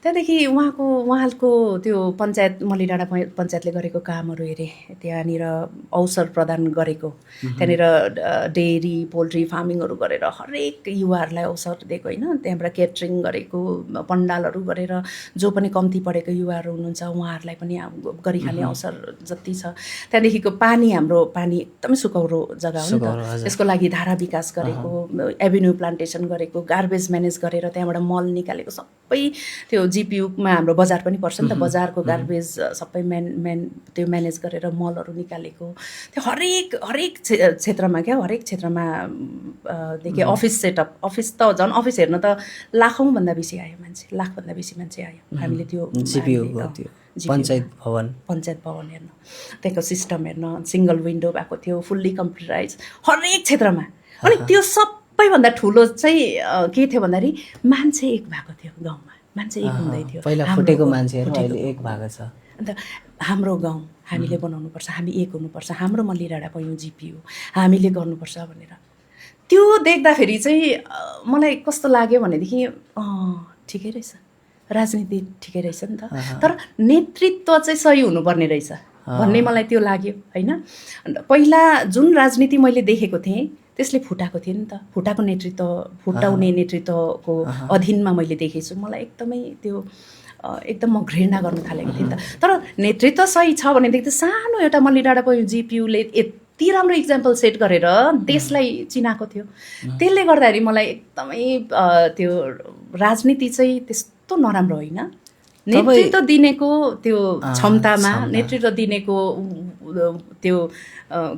S1: त्यहाँदेखि उहाँको त्यो पञ्चायत मल्ली डाँडा पञ्चायतले गरेको कामहरू हेरेँ, त्यहाँनिर अवसर प्रदान गरेको, त्यहाँनिर डेरी पोल्ट्री फार्मिङहरू गरेर हरेक युवाहरूलाई अवसर दिएको होइन, त्यहाँबाट क्याटरिङ गरेको, पन्डालहरू गरेर जो पनि कम्ती पढेको युवाहरू हुनुहुन्छ उहाँहरूलाई पनि गरिखाने अवसर जति छ। त्यहाँदेखिको हाम्रो पानी एकदमै सुकौरो जग्गा हो नि त, त्यसको लागि धारा विकास गरेको, एभिन्यू प्लान्टेसन गरेको, गार्बेज म्यानेज गरेर त्यहाँबाट मल निकालेको, सबै त्यो जिपियुमा हाम्रो बजार पनि पर्छ नि त, बजारको गार्बेज सबै त्यो म्यानेज गरेर मलहरू निकालेको। त्यो हरेक क्षेत्रमा क्या, हरेक क्षेत्रमा देखि अफिस सेटअप, अफिस त झन् अफिस हेर्न त लाखौँभन्दा बेसी आयो मान्छे, लाखभन्दा बेसी मान्छे आयो हामीले त्यो
S2: पञ्चायत
S1: भवन हेर्न, त्यहाँको सिस्टम हेर्न, सिङ्गल विन्डो भएको थियो, फुल्ली कम्प्युटराइज हरेक क्षेत्रमा। अनि त्यो सबैभन्दा ठुलो चाहिँ के थियो भन्दाखेरि मान्छे एक भएको थियो गाउँमा, मान्छे एक हुँदै थियो।
S2: पहिला फुटेको मान्छेहरू अहिले एक भएको छ।
S1: अन्त हाम्रो गाउँ हामीले बनाउनुपर्छ, हामी एक हुनुपर्छ, हाम्रो मल्ली डाँडा पयौँ जिपियु हामीले गर्नुपर्छ भनेर त्यो देख्दाखेरि चाहिँ मलाई कस्तो लाग्यो भनेदेखि ठिकै रहेछ, राजनीति ठिकै रहेछ नि त, तर नेतृत्व चाहिँ सही हुनुपर्ने रहेछ भन्ने मलाई त्यो लाग्यो होइन। पहिला जुन राजनीति मैले देखेको थिएँ त्यसले फुटाएको थियो नि त, फुटाउने नेतृत्वको अधीनमा मैले देखेछु, मलाई एकदमै त्यो एकदम म घृणा गर्न थालेको थिएँ नि त। तर नेतृत्व सही छ भनेदेखि त सानो एउटा मल्ली डाँडा पयौँ जिपियुले यति राम्रो इक्जाम्पल सेट गरेर देशलाई चिनाएको थियो, त्यसले गर्दाखेरि मलाई एकदमै त्यो राजनीति चाहिँ त्यस्तो नराम्रो होइन, नेतृत्व दिनेको त्यो क्षमतामा, नेतृत्व दिनेको त्यो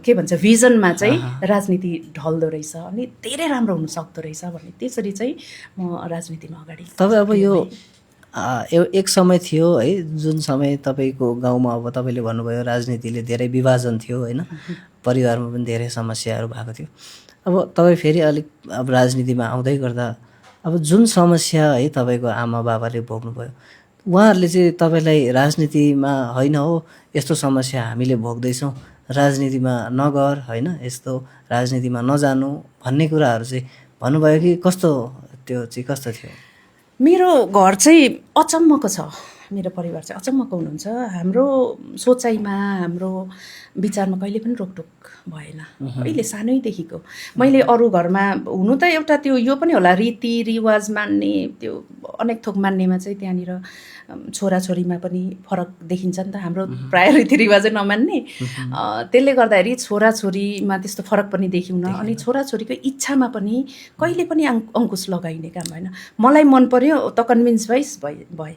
S1: के भन्छ भिजनमा चाहिँ राजनीति ढल्दो रहेछ अनि धेरै राम्रो हुन सक्दो रहेछ भन्ने, त्यसरी चाहिँ म राजनीतिमा अगाडि।
S2: तपाईँ अब यो एक समय थियो है जुन समय तपाईँको गाउँमा अब तपाईँले भन्नुभयो राजनीतिले धेरै विभाजन थियो होइन, परिवारमा पनि धेरै समस्याहरू भएको थियो। अब तपाईँ फेरि अलिक अब राजनीतिमा आउँदै गर्दा अब जुन समस्या है तपाईँको आमा बाबाले भोग्नुभयो, उहाँहरूले चाहिँ तपाईँलाई राजनीतिमा होइन हो यस्तो समस्या हामीले भोग्दैछौँ, राजनीतिमा नगर होइन, यस्तो राजनीतिमा नजानु भन्ने कुराहरू चाहिँ भन्नुभयो कि कस्तो त्यो चाहिँ कस्तो थियो?
S1: मेरो घर चाहिँ अचम्मको छ। मेरो परिवार चाहिँ अचम्मको हुनुहुन्छ। हाम्रो सोचाइमा, हाम्रो विचारमा कहिले पनि रोकटोक भएन, कहिले सानैदेखिको। मैले अरू घरमा हुनु त एउटा त्यो यो पनि होला, रीतिरिवाज मान्ने, त्यो अनेक थोक मान्नेमा चाहिँ त्यहाँनिर छोराछोरीमा पनि फरक देखिन्छ नि त। हाम्रो प्रायः रीतिरिवाजै नमान्ने, त्यसले गर्दाखेरि छोराछोरीमा त्यस्तो फरक पनि देखिउन, अनि छोराछोरीको इच्छामा पनि कहिले पनि अङ्कुश लगाइने काम भएन। मलाई मन पर्यो त कन्भिन्स भए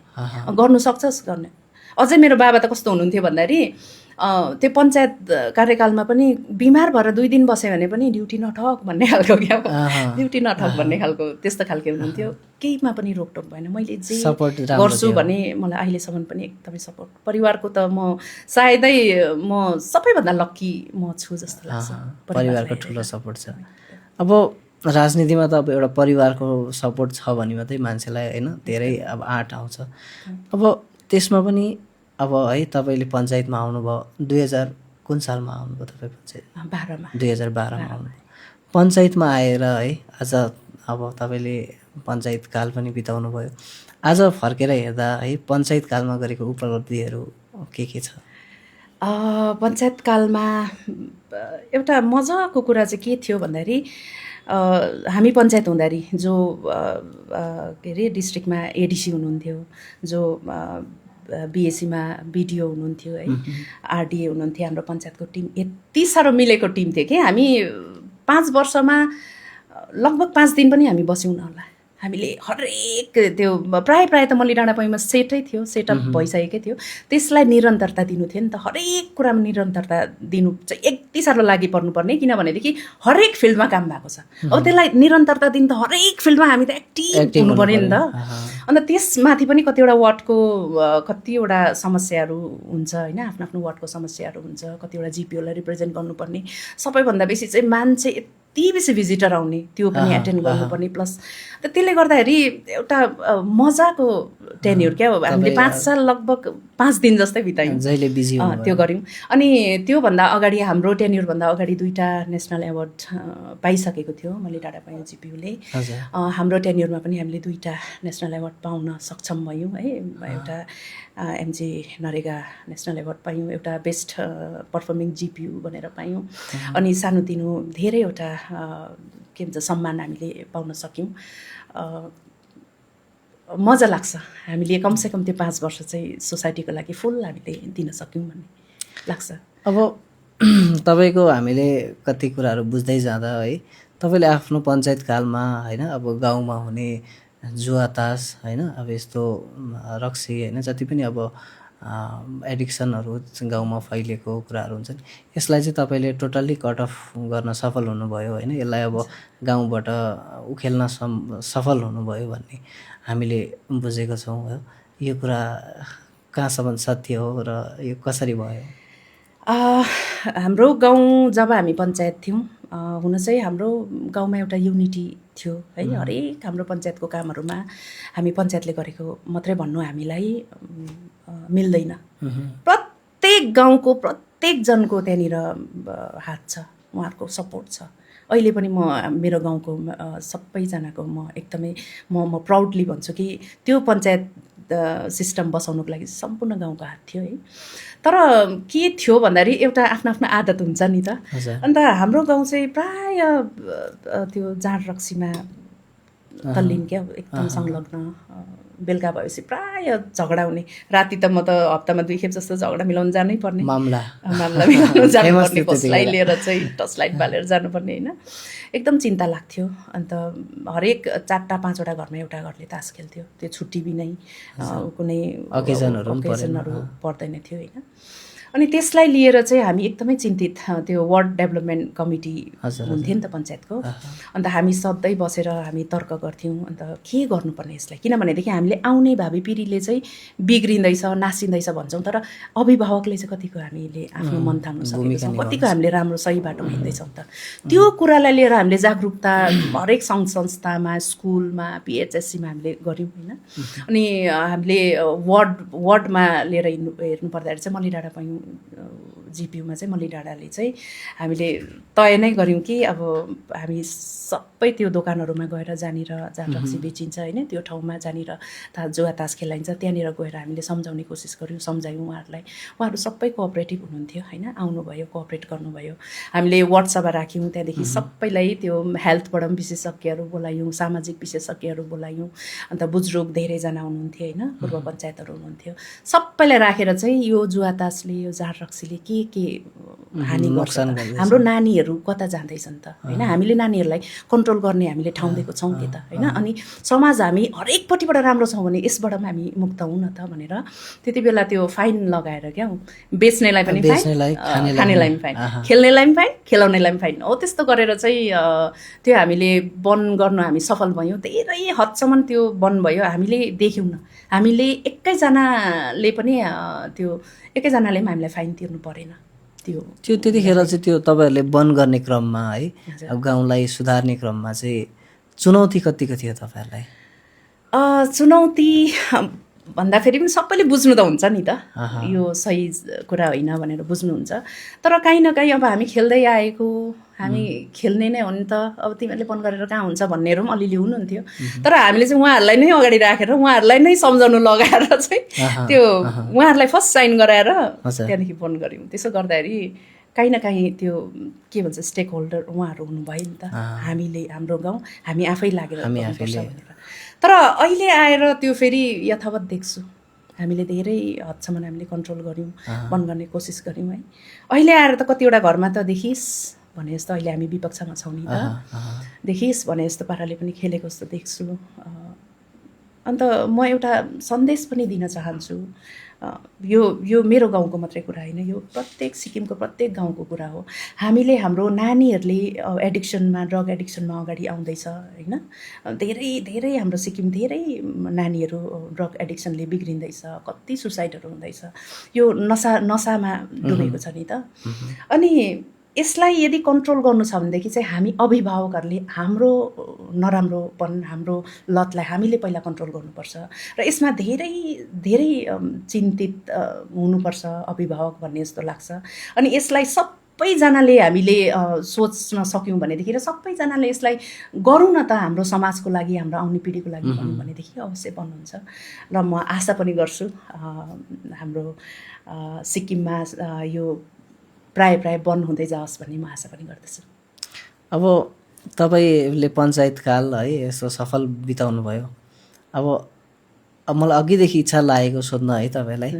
S1: गर्नु सक्छस् गर्ने। अझै मेरो बाबा त कस्तो हुनुहुन्थ्यो भन्दाखेरि त्यो पञ्चायत कार्यकालमा पनि बिमार भएर 2 दिन बस्यो भने पनि ड्युटी नठक भन्ने खालको, क्या ड्युटी नठक भन्ने खालको, त्यस्तो खालको हुनुहुन्थ्यो। केहीमा पनि रोकटोक भएन। मैले जे गर्छु भने मलाई अहिलेसम्म पनि एकदमै सपोर्ट। परिवारको त म सायदै म सबैभन्दा लक्की म छु जस्तो लाग्छ।
S2: परिवारको ठुलो सपोर्ट छ। अब राजनीतिमा त अब एउटा परिवारको सपोर्ट छ भने मात्रै मान्छेलाई होइन धेरै अब आँट आउँछ। अब त्यसमा पनि अब है तपाईँले पञ्चायतमा आउनुभयो 2000 कुन सालमा आउनुभयो तपाईँ पञ्चायत? 2012मा आउनुभयो। पञ्चायतमा आएर है आज अब तपाईँले पञ्चायत काल पनि बिताउनु भयो। आज फर्केर हेर्दा है पञ्चायत कालमा गरेको उपलब्धिहरू के छ?
S1: पञ्चायत कालमा एउटा मजाको कुरा चाहिँ के थियो भन्दाखेरि हामी पञ्चायत हुँदाखेरि जो के अरे डिस्ट्रिक्टमा एडिसी हुनुहुन्थ्यो, जो बिएसीमा बिडिओ हुनुहुन्थ्यो है, आरडिए हुनुहुन्थ्यो, हाम्रो पञ्चायतको टिम यति साह्रो मिलेको टिम थियो कि हामी 5 वर्षमा लगभग 5 दिन पनि हामी बस्यौँ न होला। हामीले हरेक त्यो प्राय त मल्ली डाँडा पैमा सेटै थियो, सेटअप भइसकेकै थियो। त्यसलाई निरन्तरता दिनु थियो नि त। हरेक कुरामा निरन्तरता दिनु चाहिँ यति साह्रो लागि पर्नुपर्ने, किनभनेदेखि हरेक फिल्डमा काम भएको छ। अब त्यसलाई निरन्तरता दिनु त हरेक फिल्डमा हामी त एक्टिभ हुनु पर्यो नि त। अन्त त्यसमाथि पनि कतिवटा वार्डको कतिवटा समस्याहरू हुन्छ होइन, आफ्नो आफ्नो वार्डको समस्याहरू हुन्छ, कतिवटा जिपिओलाई रिप्रेजेन्ट गर्नुपर्ने। सबैभन्दा बेसी चाहिँ मान्छे यति बेसी भिजिटर आउने, त्यो पनि एटेन्ड गर्नुपर्ने। प्लस त्यसले गर्दाखेरि एउटा मजाको टेन्युर क्या। हामीले 5 साल लगभग 5 दिन जस्तै बितायौँ,
S2: जहिले बिजी
S1: त्यो गऱ्यौँ। अनि त्योभन्दा अगाडि हाम्रो टेन्युरभन्दा अगाडि 2टा नेसनल एवार्ड पाइसकेको थियो मैले डाँडा पायौँ जिपियूले। हाम्रो टेन्युरमा पनि हामीले 2टा नेसनल एवार्ड पाउन सक्षम भयौँ है। एउटा एमजी नरेगा नेसनल एवार्ड पायौँ, एउटा बेस्ट पर्फर्मिङ जिपियू भनेर पायौँ। अनि सानोतिनो धेरैवटा के भन्छ सम्मान हामीले पाउन सक्यौँ। मजा लाग्छ हामीले कमसेकम त्यो 5 वर्ष चाहिँ सोसाइटीको लागि फुल हामीले दिन सक्यौँ भन्ने लाग्छ।
S2: अब तपाईँको हामीले कति कुराहरू बुझ्दै जाँदा है तपाईँले आफ्नो पञ्चायत कालमा होइन अब गाउँमा हुने जुवा तास होइन अब यस्तो रक्सी होइन जति पनि अब एडिक्सनहरू गाउँमा फैलिएको कुराहरू हुन्छन्, यसलाई चाहिँ तपाईँले टोटल्ली कट अफ गर्न सफल हुनुभयो होइन, यसलाई अब गाउँबाट उखेल्न सफल हुनुभयो भन्ने हामीले बुझेको छौँ। यो कुरा कहाँसम्म सत्य हो र यो कसरी भयो?
S1: हाम्रो गाउँ जब हामी पञ्चायत थियौँ हुन चाहिँ हाम्रो गाउँमा एउटा युनिटी थियो है। हरेक हाम्रो पञ्चायतको कामहरूमा हामी पञ्चायतले गरेको मात्रै भन्नु हामीलाई मिल्दैन। प्रत्येक गाउँको प्रत्येक जनको त्यहाँनिर हात छ, उहाँहरूको सपोर्ट छ। अहिले पनि म मेरो गाउँको सबैजनाको म एकदमै म प्राउडली भन्छु कि त्यो पञ्चायत सिस्टम बसाउनुको लागि सम्पूर्ण गाउँको हात थियो है। तर के थियो भन्दाखेरि एउटा आफ्नो आफ्नो आदत हुन्छ नि त। अन्त हाम्रो गाउँ चाहिँ प्राय त्यो जाँड रक्सीमा तल्लिन क्या, एकदम संलग्न। बेलुका भएपछि प्राय झगडा हुने। राति त म त हप्तामा 2 खेप जस्तो झगडा मिलाउन जानै पर्ने, मामला मिलाउन जानुपर्ने, कसलाई लिएर चाहिँ टर्च लाइट बालेर जानुपर्ने होइन। एकदम चिन्ता लाग्थ्यो। अन्त हरेक 4टा 5वटा घरमा एउटा घरले तास खेल्थ्यो। त्यो छुट्टी बिनै कुनै ओकेजनहरू पर्दैन थियो होइन। अनि त्यसलाई लिएर चाहिँ हामी एकदमै चिन्तित। त्यो वार्ड डेभलपमेन्ट कमिटी हुन्थ्यो नि त पञ्चायतको। अन्त हामी सधैँ बसेर हामी तर्क गर्थ्यौँ, अन्त के गर्नुपर्ने यसलाई, किनभनेदेखि हामीले आउने भावी पिँढीले चाहिँ बिग्रिँदैछ नासिँदैछ भन्छौँ, तर अभिभावकले चाहिँ कतिको हामीले आफ्नो मन थाम्न सकेको छौँ, कतिको हामीले राम्रो सही बाटोमा हिँड्दैछौँ त। त्यो कुरालाई लिएर हामीले जागरुकता हरेक सङ्घ संस्थामा, स्कुलमा, पिएचएससीमा हामीले गऱ्यौँ होइन। अनि हामीले वार्डमा लिएर हेर्नु पर्दाखेरि चाहिँ मल्ली डाँडा पायौँ जिपियूमा चाहिँ मल्ली डाँडाले चाहिँ हामीले तय नै गऱ्यौँ कि अब हामी सबै त्यो दोकानहरूमा गएर जहाँनिर जहाँ रक्सी बेचिन्छ होइन त्यो ठाउँमा जहाँनिर जुवा तास खेलाइन्छ त्यहाँनिर गएर हामीले सम्झाउने कोसिस गऱ्यौँ, सम्झायौँ उहाँहरूलाई। उहाँहरू सबै कोअपरेटिभ हुनुहुन्थ्यो होइन, आउनुभयो, कोअपरेट गर्नुभयो। हामीले वार्डसभा राख्यौँ, त्यहाँदेखि सबैलाई त्यो हेल्थबाट पनि विशेषज्ञहरू बोलायौँ, सामाजिक विशेषज्ञहरू बोलायौँ, अन्त बुजुर्ग धेरैजना हुनुहुन्थ्यो होइन, पूर्व पञ्चायतहरू हुनुहुन्थ्यो। सबैलाई राखेर चाहिँ यो जुवा तासले, यो जाँड रक्सीले के हानि गर्छ, हाम्रो नानीहरू कता जाँदैछन् त होइन, हामीले नानीहरूलाई कन्ट्रोल गर्ने हामीले ठाउँ दिएको छौँ कि त होइन। अनि समाज हामी हरेकपट्टिबाट राम्रो छौँ भने यसबाट पनि हामी मुक्त हुँ न त भनेर त्यति बेला त्यो फाइन लगाएर क्या बेच्नेलाई पनि फाइन, खानेलाई पनि फाइन, खेल्नेलाई पनि फाइन, खेलाउनेलाई पनि फाइन हो, त्यस्तो गरेर चाहिँ त्यो हामीले बन्द गर्नु हामी सफल भयौँ। धेरै हदसम्म त्यो बन्द भयो, हामीले देख्यौँ न, हामीले एकैजनाले पनि एकैजनाले पनि हामीलाई फाइन तिर्नु परेन। त्यो
S2: त्यतिखेर चाहिँ त्यो तपाईँहरूले बन्द गर्ने क्रममा है, अब गाउँलाई सुधार्ने क्रममा चाहिँ चुनौती कतिको थियो तपाईँहरूलाई?
S1: चुनौती भन्दाखेरि पनि सबैले बुझ्नु त हुन्छ नि त, यो सही कुरा होइन भनेर बुझ्नुहुन्छ। तर काहीँ न काहीँ अब हामी खेल्दै आएको, हामी खेल्ने नै हो नि त, अब तिमीहरूले बन्द गरेर कहाँ हुन्छ भन्नेहरू पनि अलिअलि हुनुहुन्थ्यो। तर हामीले चाहिँ उहाँहरूलाई नै अगाडि राखेर उहाँहरूलाई नै सम्झाउनु लगाएर चाहिँ त्यो उहाँहरूलाई फर्स्ट साइन गराएर त्यहाँदेखि बन्द गऱ्यौँ। त्यसो गर्दाखेरि काहीँ न काहीँ त्यो के भन्छ स्टेक होल्डर उहाँहरू हुनुभयो नि त, हामीले हाम्रो गाउँ हामी आफै लागेर भनेर। तर अहिले आएर त्यो फेरि यथावत देख्छु, हामीले धेरै हदसम्म हामीले कन्ट्रोल गऱ्यौँ, बन्द गर्ने कोसिस गऱ्यौँ है। अहिले आएर त कतिवटा घरमा त देखिस् भने जस्तो, अहिले हामी विपक्षमा छौँ नि त, देखिस् भने जस्तो पाराले पनि खेलेको जस्तो देख्छु। अन्त म एउटा सन्देश पनि दिन चाहन्छु, यो मेरो गाउँको मात्रै कुरा होइन, यो प्रत्येक सिक्किमको प्रत्येक गाउँको कुरा हो। हामीले हाम्रो नानीहरूले एडिक्सनमा, ड्रग एडिक्सनमा अगाडि आउँदैछ होइन, धेरै धेरै हाम्रो सिक्किम धेरै नानीहरू ड्रग एडिक्सनले बिग्रिँदैछ, कति सुसाइडहरू हुँदैछ, यो नसामा डुबेको छ नि त। अनि यसलाई यदि कन्ट्रोल गर्नु छ भनेदेखि चाहिँ हामी अभिभावकहरूले हाम्रो नराम्रोपन, हाम्रो लतलाई हामीले पहिला कन्ट्रोल गर्नुपर्छ र यसमा धेरै धेरै चिन्तित हुनुपर्छ अभिभावक भन्ने जस्तो लाग्छ। अनि यसलाई सबैजनाले हामीले सोच्न सक्यौँ भनेदेखि र सबैजनाले यसलाई गरौँ न त हाम्रो समाजको लागि, हाम्रो आउने पिँढीको लागि भनौँ भनेदेखि अवश्य बन्नुहुन्छ। र म आशा पनि गर्छु हाम्रो सिक्किममा यो प्राय बन्द हुँदै जाओस् भन्ने म आशा पनि गर्दछु।
S2: अब तपाईँले पञ्चायतकाल है यसो सफल बिताउनु भयो। अब मलाई अघिदेखि इच्छा लागेको सोध्न है तपाईँलाई,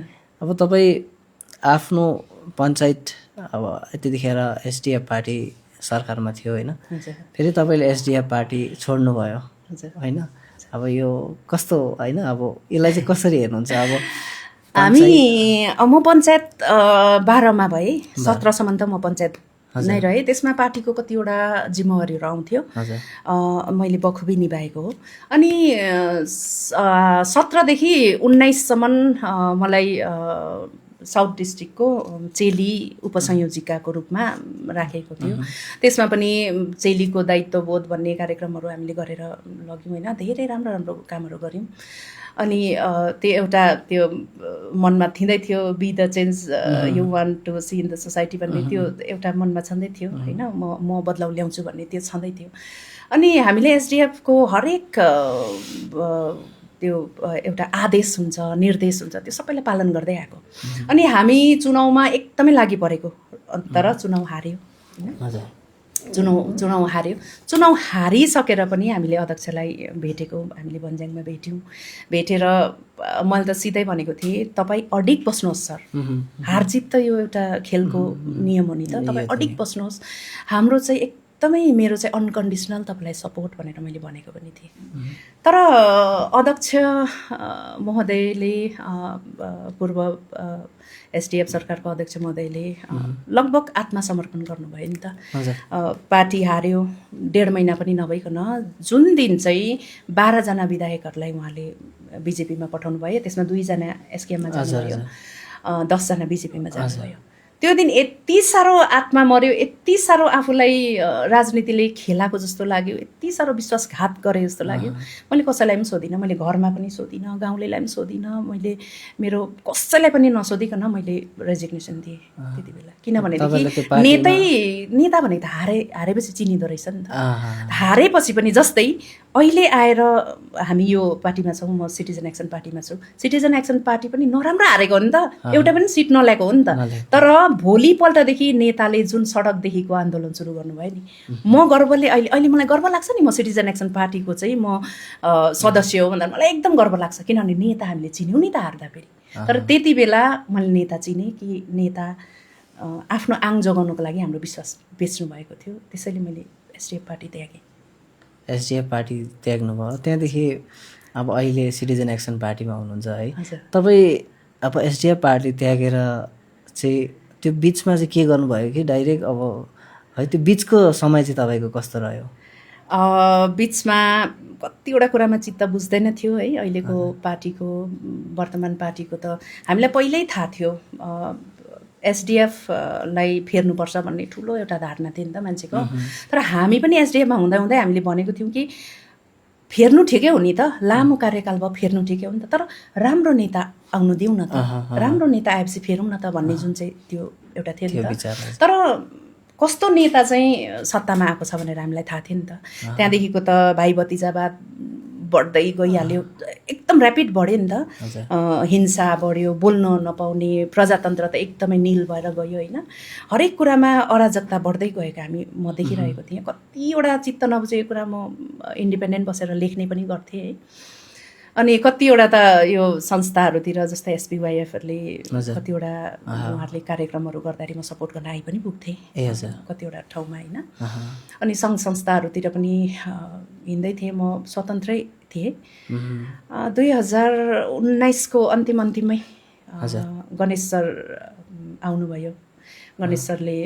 S2: अब तपाईँ आफ्नो पञ्चायत अब त्यतिखेर एसडिएफ पार्टी सरकारमा थियो होइन, फेरि तपाईँले एसडिएफ पार्टी छोड्नुभयो होइन, अब यो कस्तो होइन, अब यसलाई चाहिँ कसरी हेर्नुहुन्छ? अब
S1: म पञ्चायत 12मा भएँ, 17सम्म त म पञ्चायत नै रहेँ। त्यसमा पार्टीको कतिवटा जिम्मेवारीहरू आउँथ्यो, मैले बखुबी निभाएको हो। अनि 17देखि 19सम्म मलाई साउथ डिस्ट्रिक्टको चेली उपसंयोजिकाको रूपमा राखेको थियो। त्यसमा पनि चेलीको दायित्वबोध भन्ने कार्यक्रमहरू हामीले गरेर लग्यौँ होइन, धेरै राम्रो राम्रो कामहरू गऱ्यौँ। अनि त्यो एउटा त्यो मनमा थिँदै थियो, be the change you want to see in the society भन्ने त्यो एउटा मनमा छँदै थियो होइन, म बदलाउ ल्याउँछु भन्ने त्यो छँदै थियो। अनि हामीले एसडिएफको हरेक त्यो एउटा आदेश हुन्छ, निर्देश हुन्छ, त्यो सबैलाई पालन गर्दै आएको। अनि हामी चुनावमा एकदमै लागि परेको, तर चुनाव हार्यो होइन, चुनाव हार्यो। चुनाव हारिसकेर पनि हामीले अध्यक्षलाई भेटेको, हामीले बन्ज्याङमा भेटेर मैले त सिधै भनेको थिएँ, तपाईँ अडिग बस्नुहोस् सर, हारजित त यो एउटा खेलको नियम हो नि त, तपाईँ अडिग बस्नुहोस्, हाम्रो चाहिँ एकदमै मेरो चाहिँ अनकन्डिसनल तपाईँलाई सपोर्ट भनेर मैले भनेको पनि थिएँ। तर अध्यक्ष महोदयले, पूर्व एसडिएफ सरकारको अध्यक्ष महोदयले लगभग आत्मसमर्पण गर्नुभयो नि त। पार्टी हार्यो, 1.5 महिना पनि नभइकन जुन दिन चाहिँ 12जना विधायकहरूलाई उहाँले बिजेपीमा पठाउनु भयो, त्यसमा 2जना एसकेएममा जानुभयो, 10जना बिजेपीमा जानुभयो। त्यो दिन यति साह्रो आत्मा मर्यो, यति साह्रो आफूलाई राजनीतिले खेलाको जस्तो लाग्यो, यति साह्रो विश्वासघात गरे जस्तो लाग्यो। मैले कसैलाई पनि सोधिनँ, मैले घरमा पनि सोधिनँ, गाउँलेलाई पनि सोधिनँ, मैले मेरो कसैलाई पनि नसोधिकन मैले रेजिग्नेसन दिएँ त्यति बेला। किनभनेदेखि नेता भने त हारेपछि चिनिँदो रहेछ नि त। हारेपछि पनि जस्तै अहिले आएर हामी यो पार्टीमा छौँ, म सिटिजन एक्सन पार्टीमा छु। सिटिजन एक्सन पार्टी पनि नराम्रो हारेको हो नि त, एउटा पनि सिट नल्याएको हो नि त। तर भोलिपल्टदेखि नेताले जुन सडकदेखिको आन्दोलन सुरु गर्नुभयो नि, म गर्वले अहिले मलाई गर्व लाग्छ नि, म सिटिजन एक्सन पार्टीको चाहिँ म सदस्य हो भन्दा मलाई एकदम गर्व लाग्छ। किनभने नेता हामीले चिन्यौँ नि त हार्दा फेरि। तर त्यति बेला मैले नेता चिनेँ कि नेता आफ्नो आङ जोगाउनुको लागि हाम्रो विश्वास बेच्नु भएको थियो। त्यसैले मैले एसडिएफ पार्टी त्यागेँ।
S2: एसडिएफ पार्टी त्याग्नुभयो, त्यहाँदेखि अब अहिले सिटिजन एक्सन पार्टीमा हुनुहुन्छ है। तपाईँ अब एसडिएफ पार्टी त्यागेर चाहिँ त्यो बिचमा चाहिँ के गर्नुभयो कि डाइरेक्ट अब है त्यो बिचको समय चाहिँ तपाईँको कस्तो रह्यो?
S1: बिचमा कतिवटा कुरामा चित्त बुझ्दैन थियो है। अहिलेको पार्टीको, वर्तमान पार्टीको त हामीलाई पहिल्यै थाहा थियो एसडिएफलाई फेर्नुपर्छ भन्ने ठुलो एउटा धारणा थियो नि त मान्छेको। तर हामी पनि एसडिएफमा हुँदा हुँदै हामीले भनेको थियौँ कि फेर्नु ठिकै हो नि त, लामो कार्यकाल भयो, फेर्नु ठिकै हो नि त, तर राम्रो नेता आउनु दिउँ न त, राम्रो नेता आएपछि फेरौँ न त भन्ने जुन चाहिँ त्यो एउटा थियो नि त। तर कस्तो नेता चाहिँ सत्तामा आएको छ भनेर हामीलाई थाहा थियो नि त। त्यहाँदेखिको त भाइ भतिजावाद बढ्दै गइहाल्यो, एकदम ऱ्यापिड बढ्यो नि त। हिंसा बढ्यो, बोल्न नपाउने, प्रजातन्त्र त एकदमै निल भएर गयो होइन। हरेक कुरामा अराजकता बढ्दै गएको म देखिरहेको थिएँ। कतिवटा चित्त नबुझेको कुरा म इन्डिपेन्डेन्ट बसेर लेख्ने पनि गर्थेँ है। अनि कतिवटा त यो संस्थाहरूतिर जस्तै एसपिवाइएफहरूले कतिवटा उहाँहरूले कार्यक्रमहरू गर्दाखेरि म सपोर्ट गर्न आइ पनि पुग्थेँ कतिवटा ठाउँमा होइन। अनि सङ्घ संस्थाहरूतिर पनि हिँड्दै थिएँ, म स्वतन्त्रै थिएँ। 2019को अन्तिममै गणेश सर आउनुभयो। गणेश सरले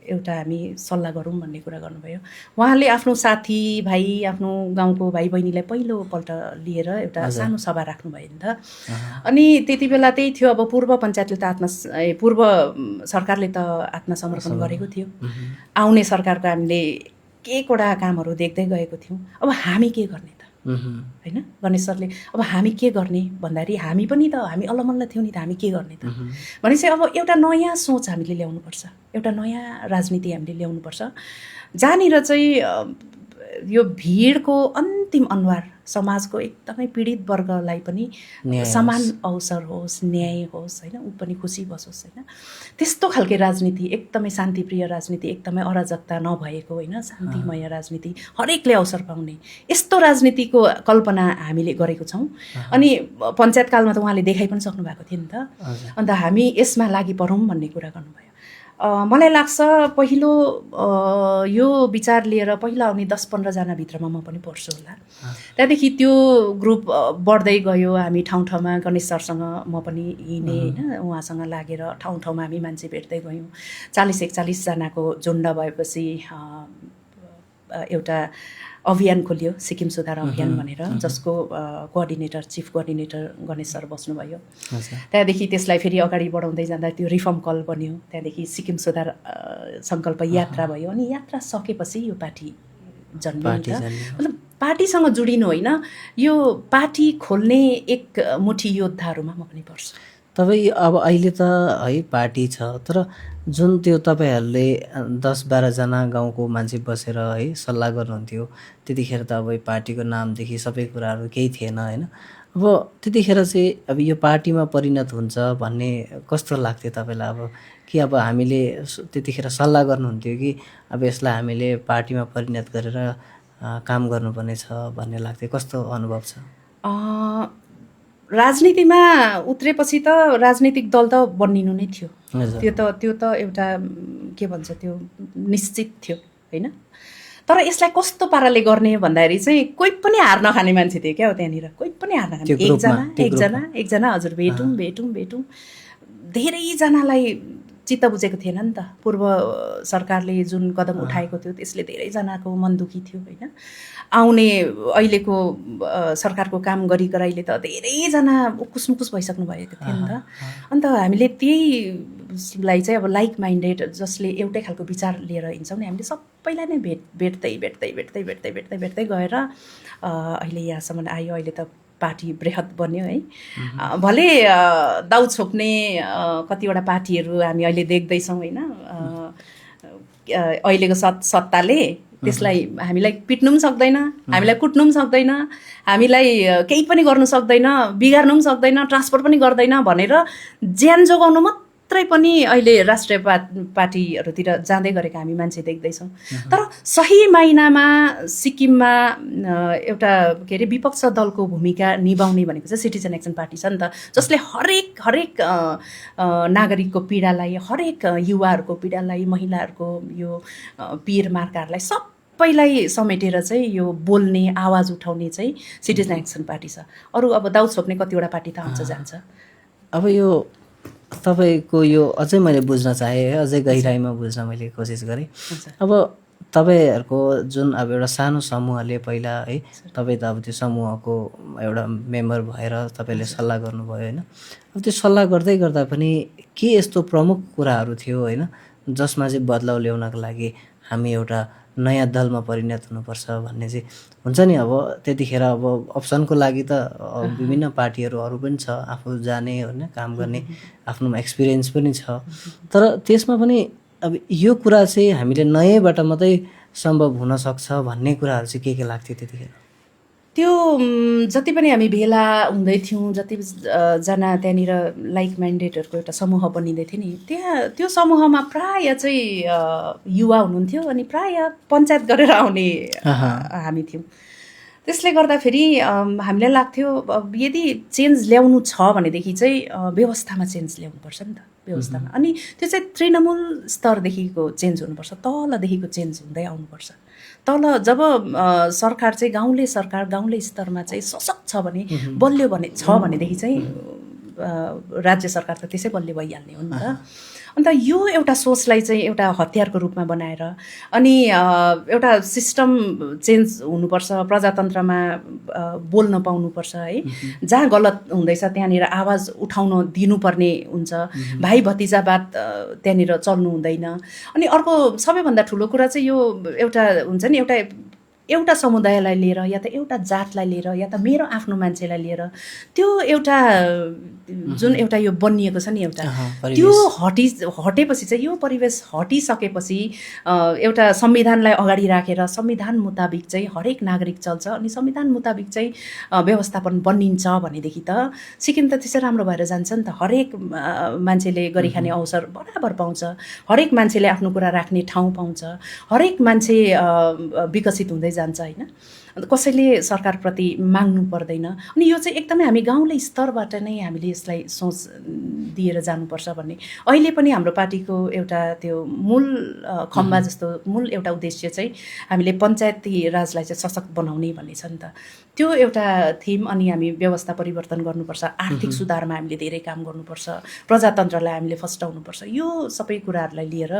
S1: एउटा हामी सल्लाह गरौँ भन्ने कुरा गर्नुभयो। उहाँले आफ्नो साथी भाइ, आफ्नो गाउँको भाइ बहिनीलाई पहिलोपल्ट लिएर एउटा सानो सभा राख्नुभयो नि त। अनि त्यति बेला त्यही थियो, अब पूर्व पञ्चायतले त पूर्व सरकारले त आत्मसमर्पण गरेको थियो। आउने सरकारको हामीले एकवटा कामहरू देख्दै गएको थियौँ। अब हामी के गर्ने त होइन। गणेश सरले अब हामी के गर्ने भन्दाखेरि हामी पनि त हामी अल्लमल्ल थियौँ नि त, हामी के गर्ने त भनेपछि अब एउटा नयाँ सोच हामीले ल्याउनुपर्छ, एउटा नयाँ राजनीति हामीले ल्याउनुपर्छ जहाँनिर चाहिँ यो भिडको अन्तिम अनुहार समाजको एकदमै पीडित वर्गलाई पनि समान अवसर होस्, न्याय होस् होइन, ऊ पनि खुसी बसोस् होइन। त्यस्तो खालके राजनीति, एकदमै शान्तिप्रिय राजनीति, एकदमै अराजकता नभएको होइन, शान्तिमय राजनीति, हरेकले अवसर पाउने, यस्तो राजनीतिको कल्पना हामीले गरेको छौँ। अनि पञ्चायतकालमा त उहाँले देखाइ पनि सक्नु भएको थियो नि त। अन्त हामी यसमा लागि परौँ भन्ने कुरा गर्नुभयो। मलाई लाग्छ पहिलो यो विचार लिएर पहिला आउने 10-15 जना भित्रमा म पनि पर्छु होला। त्यहाँदेखि त्यो ग्रुप बढ्दै गयो। हामी ठाउँ ठाउँमा गणेश सरसँग म पनि हिँडेँ होइन, उहाँसँग लागेर ठाउँ ठाउँमा हामी मान्छे भेट्दै गयौँ। 40-41 जनाको झुन्ड भएपछि एउटा अभियान खोलियो, सिक्किम सुधार अभियान भनेर, जसको coordinator, chief coordinator Ganesh sir बस्नुभयो। त्यहाँदेखि त्यसलाई फेरि अगाडि बढाउँदै जाँदा त्यो रिफर्म कल बन्यो। त्यहाँदेखि सिक्किम सुधार सङ्कल्प यात्रा भयो। अनि यात्रा सकेपछि यो पार्टी जन्मियो नि त। मतलब पार्टीसँग जोडिनु होइन, यो पार्टी खोल्ने एक मुठी योद्धाहरूमा म पनि पर्छु।
S2: तपाईँ अब अहिले त है पार्टी छ, तर जुन त्यो तपाईँहरूले 10-12 जना गाउँको मान्छे बसेर है सल्लाह गर्नुहुन्थ्यो, त्यतिखेर त अब पार्टीको नामदेखि सबै कुराहरू केही थिएन होइन। अब त्यतिखेर चाहिँ अब यो पार्टीमा परिणत हुन्छ भन्ने कस्तो लाग्थ्यो तपाईँलाई? अब कि अब हामीले त्यतिखेर सल्लाह गर्नुहुन्थ्यो कि अब यसलाई हामीले पार्टीमा परिणत गरेर काम गर्नुपर्ने छ भन्ने लाग्थ्यो? कस्तो अनुभव छ?
S1: राजनीतिमा उत्रेपछि त राजनीतिक दल त बनिनु नै थियो। त्यो त एउटा के भन्छ त्यो निश्चित थियो होइन। तर यसलाई कस्तो पाराले गर्ने भन्दाखेरि चाहिँ कोही पनि हार नखाने मान्छे थियो क्या हो त्यहाँनिर, कोही पनि हार नखाने। एकजना हजुर भेटौँ धेरैजनालाई चित्त बुझेको थिएन नि त। पूर्व सरकारले जुन कदम उठाएको थियो त्यसले धेरैजनाको मन दुखी थियो होइन। आउने अहिलेको सरकारको काम गराइले त धेरैजना उकुस मुकुस भइसक्नु भएको थियो नि त। अन्त हामीले त्यही लाई चाहिँ अब लाइक माइन्डेड जसले एउटै खालको विचार लिएर हिँड्छौँ नि हामीले सबैलाई नै भेट्दै गएर अहिले यहाँसम्म आयो। अहिले त पार्टी बृहत बन्यो है। भले दाउ छोप्ने कतिवटा पार्टीहरू हामी अहिले देख्दैछौँ होइन। अहिलेको सत्ताले त्यसलाई हामीलाई पिट्नु पनि सक्दैन, हामीलाई कुट्नु पनि सक्दैन, हामीलाई केही पनि गर्नु सक्दैन, बिगार्नु पनि सक्दैन, ट्रान्सफर पनि गर्दैन भनेर ज्यान जोगाउनु मात्रै पनि अहिले राष्ट्रिय पार्टीहरूतिर जाँदै गरेको हामी मान्छे देख्दैछौँ। तर सही माइनामा सिक्किममा एउटा के अरे विपक्ष दलको भूमिका निभाउने भनेको चाहिँ सिटिजन एक्सन पार्टी छ नि त, जसले हरेक नागरिकको पीडालाई, हरेक युवाहरूको पीडालाई, महिलाहरूको यो पीर मार्काहरूलाई सबैलाई समेटेर चाहिँ यो बोल्ने, आवाज उठाउने चाहिँ सिटिजन एक्सन पार्टी छ। अरू अब दाउ छोप्ने कतिवटा पार्टी त आउँछ जान्छ।
S2: अब यो तपाईँको यो अझै मैले बुझ्न चाहेँ है, अझै गहिराइमा बुझ्न मैले कोसिस गरेँ। अब तपाईँहरूको जुन अब एउटा सानो समूहले पहिला है, तपाईँ त अब त्यो समूहको एउटा मेम्बर भएर तपाईँले सल्लाह गर्नुभयो होइन। अब त्यो सल्लाह गर्दै गर्दा पनि के यस्तो प्रमुख कुराहरू थियो होइन जसमा चाहिँ बदलाउ ल्याउनको लागि हामी एउटा नयाँ दलमा परिणत हुनुपर्छ भन्ने चाहिँ हुन्छ नि। अब त्यतिखेर अब अप्सनको लागि त विभिन्न पार्टीहरू अरू पनि छ, आफू जाने होइन, काम गर्ने आफ्नोमा एक्सपिरियन्स पनि छ। तर त्यसमा पनि अब यो कुरा चाहिँ हामीले नयैबाट मात्रै सम्भव हुनसक्छ भन्ने कुराहरू चाहिँ के लाग्थ्यो त्यतिखेर?
S1: त्यो जति पनि हामी भेला हुँदै थियौँ, जतिजना त्यहाँनिर लाइक माइन्डेडहरूको एउटा समूह बनिँदै थियो नि, त्यो समूहमा प्राय चाहिँ युवा हुनुहुन्थ्यो अनि प्राय पञ्चायत गरेर आउने हामी थियौँ। त्यसले गर्दाखेरि हामीलाई लाग्थ्यो यदि चेन्ज ल्याउनु छ भनेदेखि चाहिँ व्यवस्थामा चेन्ज ल्याउनुपर्छ नि त, व्यवस्थामा। अनि त्यो चाहिँ तृणमूल स्तरदेखिको चेन्ज हुनुपर्छ, तलदेखिको चेन्ज हुँदै आउनुपर्छ। तल जब सरकार चाहिँ गाउँले स्तरमा चाहिँ सशक्त छ भने, बलियो भनेदेखि चाहिँ राज्य सरकार त त्यसै बलियो भइहाल्ने हो नि त। अन्त यो एउटा सोचलाई चाहिँ एउटा हतियारको रूपमा बनाएर अनि एउटा सिस्टम चेन्ज हुनुपर्छ, प्रजातन्त्रमा बोल्न पाउनुपर्छ है। जहाँ गलत हुँदैछ त्यहाँनिर आवाज उठाउन दिनुपर्ने हुन्छ, भाइ भतिजावाद त्यहाँनिर चल्नु हुँदैन। अनि अर्को सबैभन्दा ठुलो कुरा चाहिँ यो एउटा हुन्छ नि, एउटा समुदायलाई लिएर या त एउटा जातलाई लिएर या त मेरो आफ्नो मान्छेलाई लिएर त्यो एउटा जुन एउटा यो बनिएको छ नि एउटा त्यो हटेपछि चाहिँ यो परिवेश हटिसकेपछि एउटा संविधानलाई अगाडि राखेर संविधान मुताबिक चाहिँ हरेक नागरिक चल्छ अनि संविधान मुताबिक चाहिँ व्यवस्थापन बनिन्छ भनेदेखि त सिक्किम त त्यसै राम्रो भएर जान्छ नि त। हरेक मान्छेले गरी खाने अवसर बराबर पाउँछ, हरेक मान्छेले आफ्नो कुरा राख्ने ठाउँ पाउँछ, हरेक मान्छे विकसित हुँदै जान्छ होइन। कसैले सरकारप्रति माग्नु पर्दैन। अनि यो चाहिँ एकदमै हामी गाउँले स्तरबाट नै हामीले यसलाई सोच दिएर जानुपर्छ भन्ने अहिले पनि हाम्रो पार्टीको एउटा त्यो मूल खम्बा जस्तो मूल एउटा उद्देश्य चाहिँ हामीले पञ्चायती राजलाई चाहिँ सशक्त बनाउने भन्ने छ नि त, त्यो एउटा थिम। अनि हामी व्यवस्था परिवर्तन गर्नुपर्छ, आर्थिक सुधारमा हामीले धेरै काम गर्नुपर्छ, प्रजातन्त्रलाई हामीले फस्टाउनुपर्छ, यो सबै कुराहरूलाई लिएर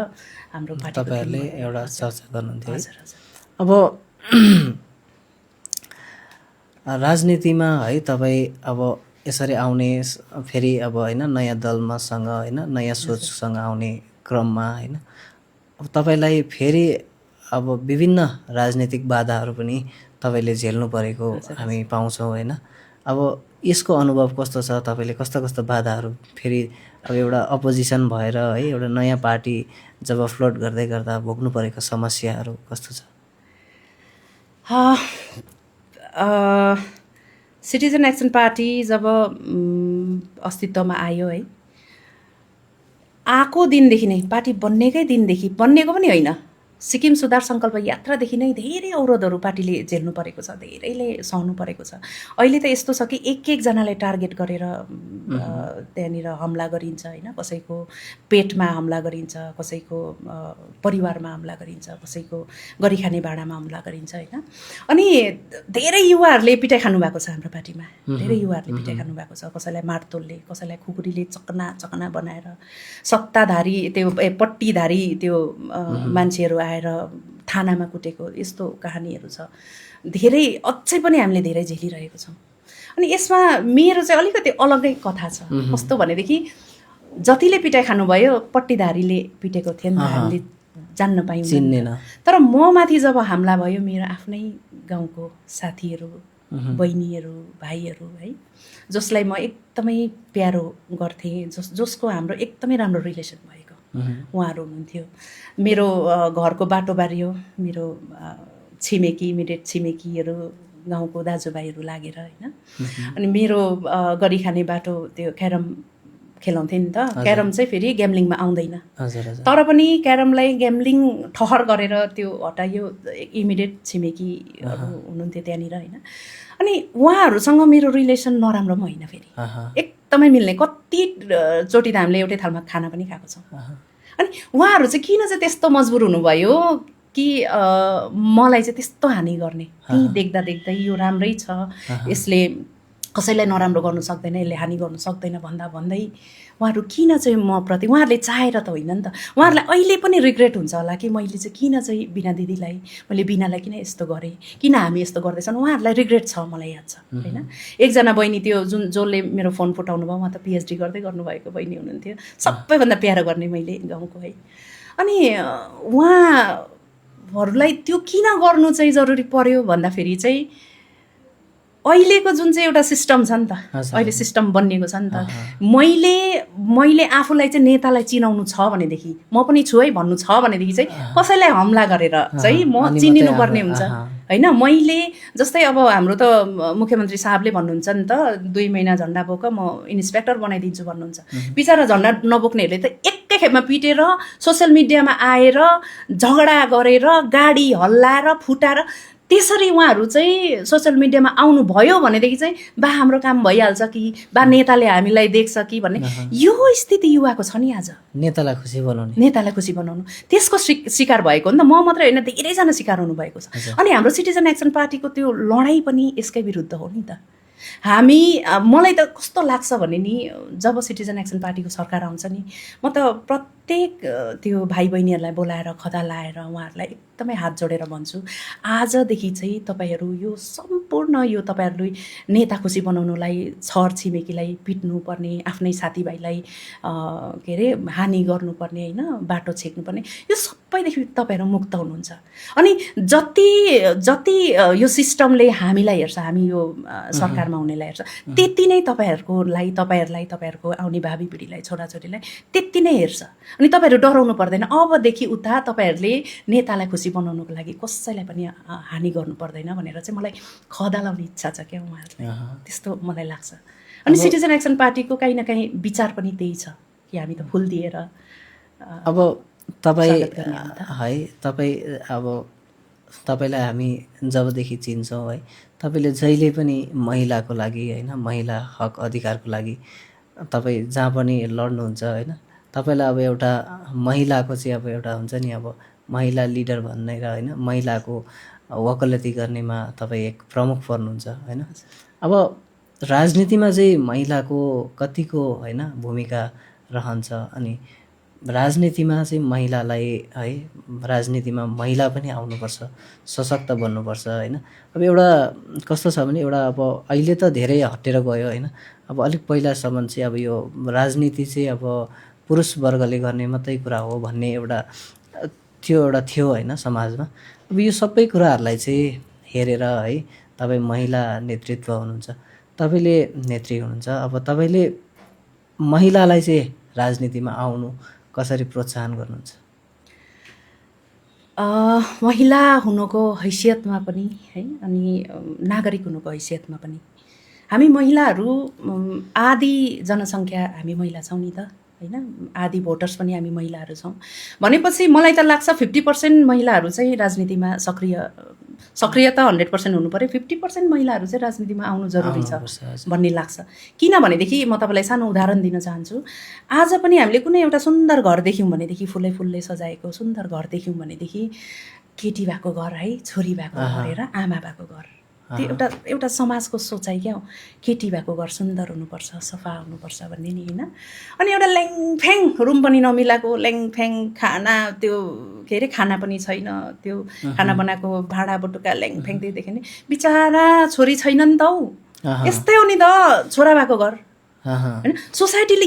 S1: हाम्रो पार्टी
S2: तपाईहरुले एउटा चर्चा गर्नुहुन्थ्यो। अब राजनीतिमा है तपाईँ अब यसरी आउने फेरि अब होइन नयाँ दलमासँग होइन नयाँ सोचसँग आउने क्रममा होइन अब तपाईँलाई फेरि अब विभिन्न राजनीतिक बाधाहरू पनि तपाईँले झेल्नु परेको हामी पाउँछौँ होइन। अब यसको अनुभव कस्तो छ? तपाईँले कस्ता कस्ता बाधाहरू फेरि अब एउटा अपोजिसन भएर है एउटा नयाँ पार्टी जब फ्लोट गर्दै गर्दा भोग्नु परेको समस्याहरू कस्तो छ?
S1: सिटिजन एक्सन पार्टी जब अस्तित्वमा आयो है, आएको दिनदेखि नै पार्टी बन्नेकै दिनदेखि, बन्नेको पनि होइन, सिक्किम सुधार सङ्कल्प यात्रादेखि नै धेरै अवरोधहरू पार्टीले झेल्नु परेको छ, धेरैले सहनु परेको छ। अहिले त यस्तो छ कि एकजनालाई टार्गेट गरेर त्यहाँनिर हमला गरिन्छ होइन, कसैको पेटमा हमला गरिन्छ, कसैको परिवारमा हमला गरिन्छ, कसैको गरिखाने भाँडामा हमला गरिन्छ होइन। अनि धेरै युवाहरूले पिटाइ खानुभएको छ हाम्रो पार्टीमा, धेरै युवाहरूले पिटाइ खानुभएको छ, कसैलाई मारतोलले, कसैलाई खुकुरीले चकना बनाएर, सत्ताधारी त्यो पट्टीधारी त्यो मान्छेहरू आएर थानामा कुटेको यस्तो कहानीहरू छ धेरै। अझै पनि हामीले धेरै झेलिरहेको छौँ। अनि यसमा मेरो चाहिँ अलिकति अलग्गै कथा छ। कस्तो भनेदेखि जतिले पिटाइ खानुभयो पट्टीधारीले पिटेको थियो नि त, हामीले जान्न पायौँ
S2: चिन्नेन।
S1: तर म माथि जब हमला भयो मेरो आफ्नै गाउँको साथीहरू, बहिनीहरू, भाइहरू है, जसलाई म एकदमै प्यारो गर्थेँ, जसको हाम्रो एकदमै राम्रो रिलेसन भएको उहाँहरू हुनुहुन्थ्यो। मेरो घरको बाटो बारियो, मेरो छिमेकी, इमिडिएट छिमेकीहरू, गाउँको दाजुभाइहरू लागेर होइन। अनि मेरो गरी खाने बाटो त्यो क्यारम खेलाउँथेँ नि त। क्यारम चाहिँ फेरि ग्याम्लिङमा आउँदैन, तर पनि क्यारमलाई ग्याम्लिङ ठहर गरेर त्यो हटाइयो। इमिडिएट छिमेकीहरू हुनुहुन्थ्यो त्यहाँनिर होइन। अनि उहाँहरूसँग मेरो रिलेसन नराम्रो पनि होइन, फेरि एकदमै मिल्ने। कतिचोटि त हामीले एउटै थालमा खाना पनि खाएको छौँ। अनि उहाँहरू चाहिँ किन चाहिँ त्यस्तो मजबुर हुनुभयो कि मलाई चाहिँ त्यस्तो हानि गर्ने, ती देख्दा देख्दै यो राम्रै छ, यसले कसैलाई नराम्रो गर्नु सक्दैन, यसले हानि गर्नु सक्दैन भन्दा भन्दै उहाँहरू किन चाहिँ म प्रति, उहाँहरूले चाहेर त होइन नि त। उहाँहरूलाई अहिले पनि रिग्रेट हुन्छ होला कि मैले चाहिँ किन चाहिँ बिना दिदीलाई, मैले बिनालाई किन यस्तो गरेँ, किन हामी यस्तो गर्दैछन्, उहाँहरूलाई रिग्रेट छ, मलाई याद छ होइन। एकजना बहिनी थियो जसले मेरो फोन फुटाउनु भयो, उहाँ त पिएचडी गर्दै गर्नुभएको बहिनी हुनुहुन्थ्यो, सबैभन्दा प्यारो गर्ने मैले गाउँको है। अनि उहाँहरूलाई त्यो किन गर्नु चाहिँ जरुरी पर्यो भन्दाखेरि चाहिँ अहिलेको जुन चाहिँ एउटा सिस्टम छ नि त, अहिले सिस्टम बनिएको छ नि त। मैले आफूलाई चाहिँ नेतालाई चिनाउनु छ भनेदेखि, म पनि छु है भन्नु छ भनेदेखि चाहिँ कसैलाई हमला गरेर चाहिँ म चिनिनुपर्ने हुन्छ होइन। मैले जस्तै अब हाम्रो त मुख्यमन्त्री साहबले भन्नुहुन्छ नि त, 2 महिना झन्डा बोक म इन्सपेक्टर बनाइदिन्छु भन्नुहुन्छ। बिचरा झन्डा नबोक्नेहरूले त एकै खेपमा पिटेर सोसियल मिडियामा आएर झगडा गरेर गाडी हल्लाएर फुटाएर त्यसरी उहाँहरू चाहिँ सोसियल मिडियामा आउनुभयो भनेदेखि चाहिँ बा हाम्रो काम भइहाल्छ कि बा नेताले हामीलाई देख्छ कि भन्ने यो स्थिति युवाको छ नि आज।
S2: नेतालाई खुसी बनाउनु त्यसको शिकार भएको हो नि त। म मात्रै होइन, धेरैजना शिकार हुनुभएको छ। अनि हाम्रो सिटिजन एक्सन पार्टीको त्यो लडाइँ पनि यसकै विरुद्ध हो नि त। मलाई त कस्तो लाग्छ भने नि, जब सिटिजन एक्सन पार्टीको सरकार आउँछ नि, म त प्रत्येक त्यो भाइ बहिनीहरूलाई बोलाएर खदा लाएर उहाँहरूलाई एकदमै हात जोडेर भन्छु, आजदेखि चाहिँ तपाईँहरू यो सम्पूर्ण यो तपाईँहरूले नेता खुसी बनाउनुलाई छर छिमेकीलाई पिट्नुपर्ने, आफ्नै साथीभाइलाई के अरे हानि गर्नुपर्ने होइन, बाटो छेक्नुपर्ने, यो सबैदेखि तपाईँहरू मुक्त हुनुहुन्छ। अनि जति यो सिस्टमले हामीलाई हेर्छ, हामी यो सरकारमा हुनेलाई हेर्छ, त्यति नै तपाईँहरूको आउने भावी पिँढीलाई, छोराछोरीलाई त्यति नै हेर्छ। अनि तपाईँहरू डराउनु पर्दैन। अबदेखि उता तपाईँहरूले नेतालाई खुसी बनाउनुको लागि कसैलाई पनि हानि गर्नु पर्दैन भनेर चाहिँ मलाई खदा लाउने इच्छा छ क्या उहाँहरूलाई, त्यस्तो मलाई लाग्छ। अनि सिटिजन एक्सन पार्टीको कहीँ न कहीँ विचार पनि त्यही छ कि हामी त फुल दिएर अब तपाईँलाई हामी जबदेखि चिन्छौँ है, तपाईँले जहिले पनि महिलाको लागि होइन, महिला हक अधिकारको लागि तपाईँ जहाँ पनि लड्नुहुन्छ होइन। तपाईँलाई अब एउटा महिलाको चाहिँ अब एउटा हुन्छ नि, अब महिला लिडर भन्ने र होइन, महिलाको वकालती गर्नेमा तपाईँ एक प्रमुख पर्नुहुन्छ होइन। अब राजनीतिमा चाहिँ महिलाको कतिको होइन भूमिका रहन्छ, अनि राजनीतिमा चाहिँ महिलालाई है, राजनीतिमा महिला पनि आउनुपर्छ, सशक्त बन्नुपर्छ होइन। अब एउटा कस्तो छ भने, एउटा अब अहिले त धेरै हटेर गयो होइन। अब अलिक पहिलासम्म चाहिँ अब यो राजनीति चाहिँ अब पुरुष वर्गले गर्ने मात्रै कुरा हो भन्ने एउटा थियो होइन समाजमा। अब यो सबै कुराहरूलाई चाहिँ हेरेर है, तपाईँ महिला नेतृत्व हुनुहुन्छ, तपाईँले नेत्री हुनुहुन्छ, अब तपाईँले महिलालाई चाहिँ राजनीतिमा आउनु कसरी प्रोत्साहन गर्नुहुन्छ?
S1: महिला हुनुको हैसियतमा पनि है, अनि नागरिक हुनुको हैसियतमा पनि हामी महिलाहरू आधी जनसङ्ख्या हामी महिला छौँ नि त होइन। आधी भोटर्स पनि हामी महिलाहरू छौँ भनेपछि मलाई त लाग्छ 50% महिलाहरू चाहिँ राजनीतिमा सक्रिय त 100% हुनु पऱ्यो, 50% महिलाहरू चाहिँ राजनीतिमा आउनु जरुरी छ भन्ने लाग्छ। किनभनेदेखि म तपाईँलाई सानो उदाहरण दिन चाहन्छु। आज पनि हामीले कुनै एउटा सुन्दर घर देख्यौँ भनेदेखि, फुलले सजाएको सुन्दर घर देख्यौँ भनेदेखि, केटी भएको घर है, छोरी भएको घर हेर, आमा भएको घर, त्यो एउटा समाजको सोचाइ क्या हो। केटी भएको घर सुन्दर हुनुपर्छ, सफा हुनुपर्छ भन्ने नि होइन। अनि एउटा ल्याङफ्याङ रुम पनि नमिलाएको, ल्याङफ्याङ खाना, त्यो के अरे खाना पनि छैन, त्यो खाना बनाएको भाँडा बटुका ल्याङफ्याङ त्यो देख्यो नि, बिचारा छोरी छैन नि त हौ, यस्तै हो नि त छोरा भएको घर होइन। सोसाइटीले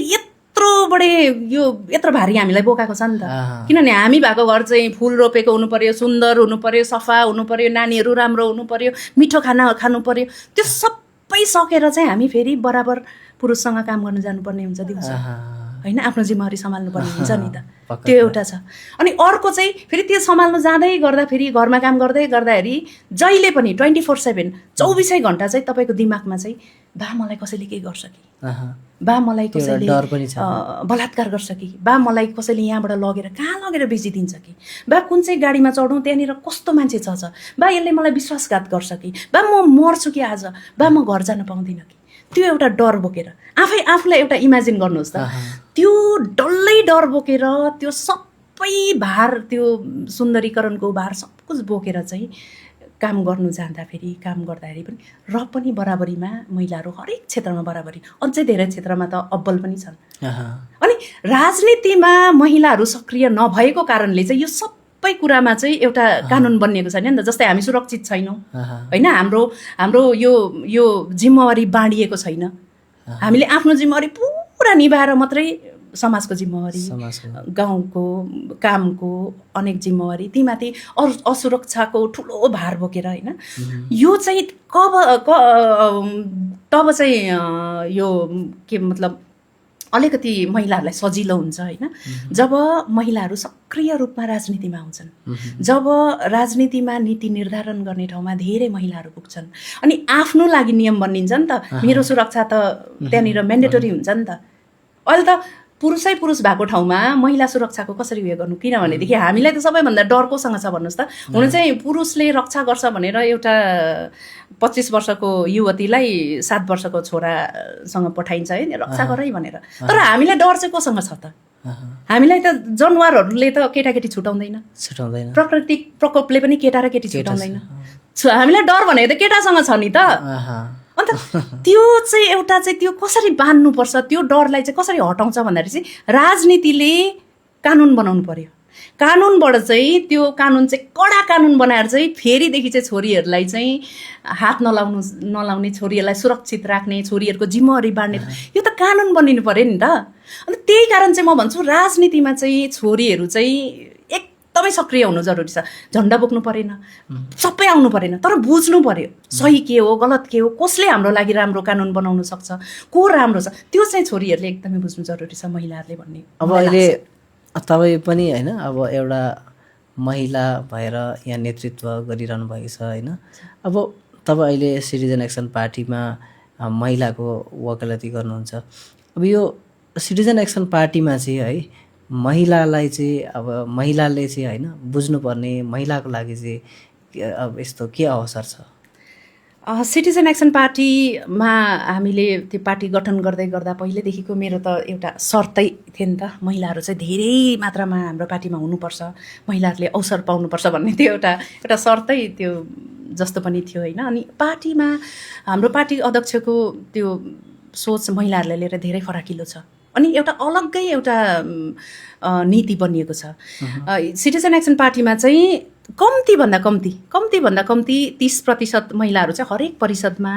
S1: यत्रो बडे यो यत्रो भारी हामीलाई बोकाएको छ नि त। किनभने हामी भएको घर चाहिँ फुल रोपेको हुनु पर्यो, सुन्दर हुनु पर्यो, सफा हुनु पर्यो, नानीहरू राम्रो हुनु पर्यो, मिठो खाना खानु पर्यो। त्यो सबै सकेर चाहिँ हामी फेरि बराबर पुरुषसँग काम गर्न जानुपर्ने हुन्छ दिउँसो, होइन? आफ्नो जिम्मेवारी सम्हाल्नुपर्ने हुन्छ नि त, त्यो एउटा छ। अनि अर्को चाहिँ फेरि त्यो सम्हाल्नु जाँदै गर्दा फेरि घरमा काम गर्दै गर्दाखेरि जहिले पनि 24/7 24 घन्टा चाहिँ तपाईँको दिमागमा चाहिँ बा मलाई कसैले के गर्छ कि, बा मलाई कसैले बलात्कार गर्छ कि, बा मलाई कसैले यहाँबाट लगेर कहाँ लगेर बेचिदिन्छ कि, बा कुन चाहिँ गाडीमा चढौँ त्यहाँनिर कस्तो मान्छे छ, बा यसले मलाई विश्वासघात गर्छ कि, बा म मर्छु कि आज, बा म घर जान पाउँदिनँ कि। त्यो एउटा डर बोकेर आफूलाई एउटा इमेजिन गर्नुहोस् त, त्यो डल्लै डर बोकेर त्यो सबै भार, त्यो सुन्दरीकरणको भार सब कुछ बोकेर चाहिँ काम गर्नु जाँदाखेरि, काम गर्दाखेरि पनि र पनि बराबरीमा महिलाहरू हरेक क्षेत्रमा बराबरी, अझै धेरै क्षेत्रमा त अब्बल पनि छन्। अनि राजनीतिमा महिलाहरू सक्रिय नभएको कारणले चाहिँ यो सबै कुरामा चाहिँ एउटा कानुन बनिएको छैन नि त। जस्तै हामी सुरक्षित छैनौँ, होइन? हाम्रो यो जिम्मेवारी बाँडिएको छैन। हामीले आफ्नो जिम्मेवारी पुरा निभाएर मात्रै समाजको जिम्मेवारी, गाउँको कामको अनेक जिम्मेवारी, तीमाथि असुरक्षाको ठुलो भार बोकेर, होइन? यो चाहिँ तब चाहिँ यो के मतलब अलिकति महिलाहरूलाई सजिलो हुन्छ, होइन? जब महिलाहरू सक्रिय रूपमा राजनीतिमा आउँछन्, जब राजनीतिमा नीति निर्धारण गर्ने ठाउँमा धेरै महिलाहरू पुग्छन्, अनि आफ्नो लागि नियम बनिन्छ नि त। मेरो सुरक्षा त त्यहाँनिर म्यान्डेटरी हुन्छ नि त। अहिले त पुरुषै पुरुष भएको ठाउँमा महिला सुरक्षाको कसरी उयो गर्नु? किनभनेदेखि हामीलाई त सबैभन्दा डर कोसँग छ भन्नुहोस् त? हुन चाहिँ पुरुषले रक्षा गर्छ भनेर एउटा 25 वर्षको युवतीलाई 7 वर्षको छोरासँग पठाइन्छ, है, रक्षा गरै भनेर। तर हामीलाई डर चाहिँ कोसँग छ त? हामीलाई त जनावरहरूले त केटाकेटी छुटाउँदैन, प्राकृतिक प्रकोपले पनि केटा र केटी छुटाउँदैन। हामीलाई डर भनेको त केटासँग छ नि त। अन्त त्यो चाहिँ एउटा चाहिँ त्यो कसरी बाँध्नुपर्छ, त्यो डरलाई चाहिँ कसरी हटाउँछ भन्दाखेरि चाहिँ राजनीतिले कानुन बनाउनु पर्यो। कानुनबाट चाहिँ त्यो कानुन चाहिँ कडा कानुन बनाएर चाहिँ फेरिदेखि चाहिँ छोरीहरूलाई चाहिँ हात नलाउने, छोरीहरूलाई सुरक्षित राख्ने, छोरीहरूको जिम्मेवारी बाँड्ने, यो त कानुन बनिनु पर्यो नि त। अन्त त्यही कारण चाहिँ म भन्छु राजनीतिमा चाहिँ छोरीहरू चाहिँ एकदमै सक्रिय हुनु जरुरी छ। झन्डा बोक्नु परेन, सबै आउनु परेन, तर बुझ्नु पर्यो सही के हो, गलत के हो, कसले हाम्रो लागि राम्रो कानुन बनाउन सक्छ, को राम्रो छ, त्यो चाहिँ छोरीहरूले एकदमै बुझ्नु जरुरी छ, महिलाहरूले भन्ने।
S2: अब अहिले तपाईँ पनि, होइन, अब एउटा महिला भएर यहाँ नेतृत्व गरिरहनु भएको छ, होइन? अब तपाईँ अहिले सिटिजन एक्सन पार्टीमा महिलाको वकालती गर्नुहुन्छ। अब यो सिटिजन एक्सन पार्टीमा चाहिँ, है, महिलालाई चाहिँ अब महिलाले चाहिँ, होइन, बुझ्नुपर्ने महिलाको लागि चाहिँ अब यस्तो के अवसर छ?
S1: सिटिजन एक्सन पार्टीमा हामीले त्यो पार्टी गठन गर्दै गर्दा पहिलेदेखिको मेरो त एउटा शर्तै थियो नि त, महिलाहरू चाहिँ धेरै मात्रामा हाम्रो पार्टीमा हुनुपर्छ, महिलाहरूले अवसर पाउनुपर्छ भन्ने त्यो एउटा शर्तै त्यो जस्तो पनि थियो, होइन? अनि पार्टीमा हाम्रो पार्टी अध्यक्षको त्यो सोच महिलाहरूलाई लिएर धेरै फराकिलो छ। अनि एउटा अलग्गै एउटा नीति बनिएको छ। सिटिजन एक्सन पार्टीमा चाहिँ कम्तीभन्दा कम्ती 30% महिलाहरू चाहिँ हरेक परिषदमा,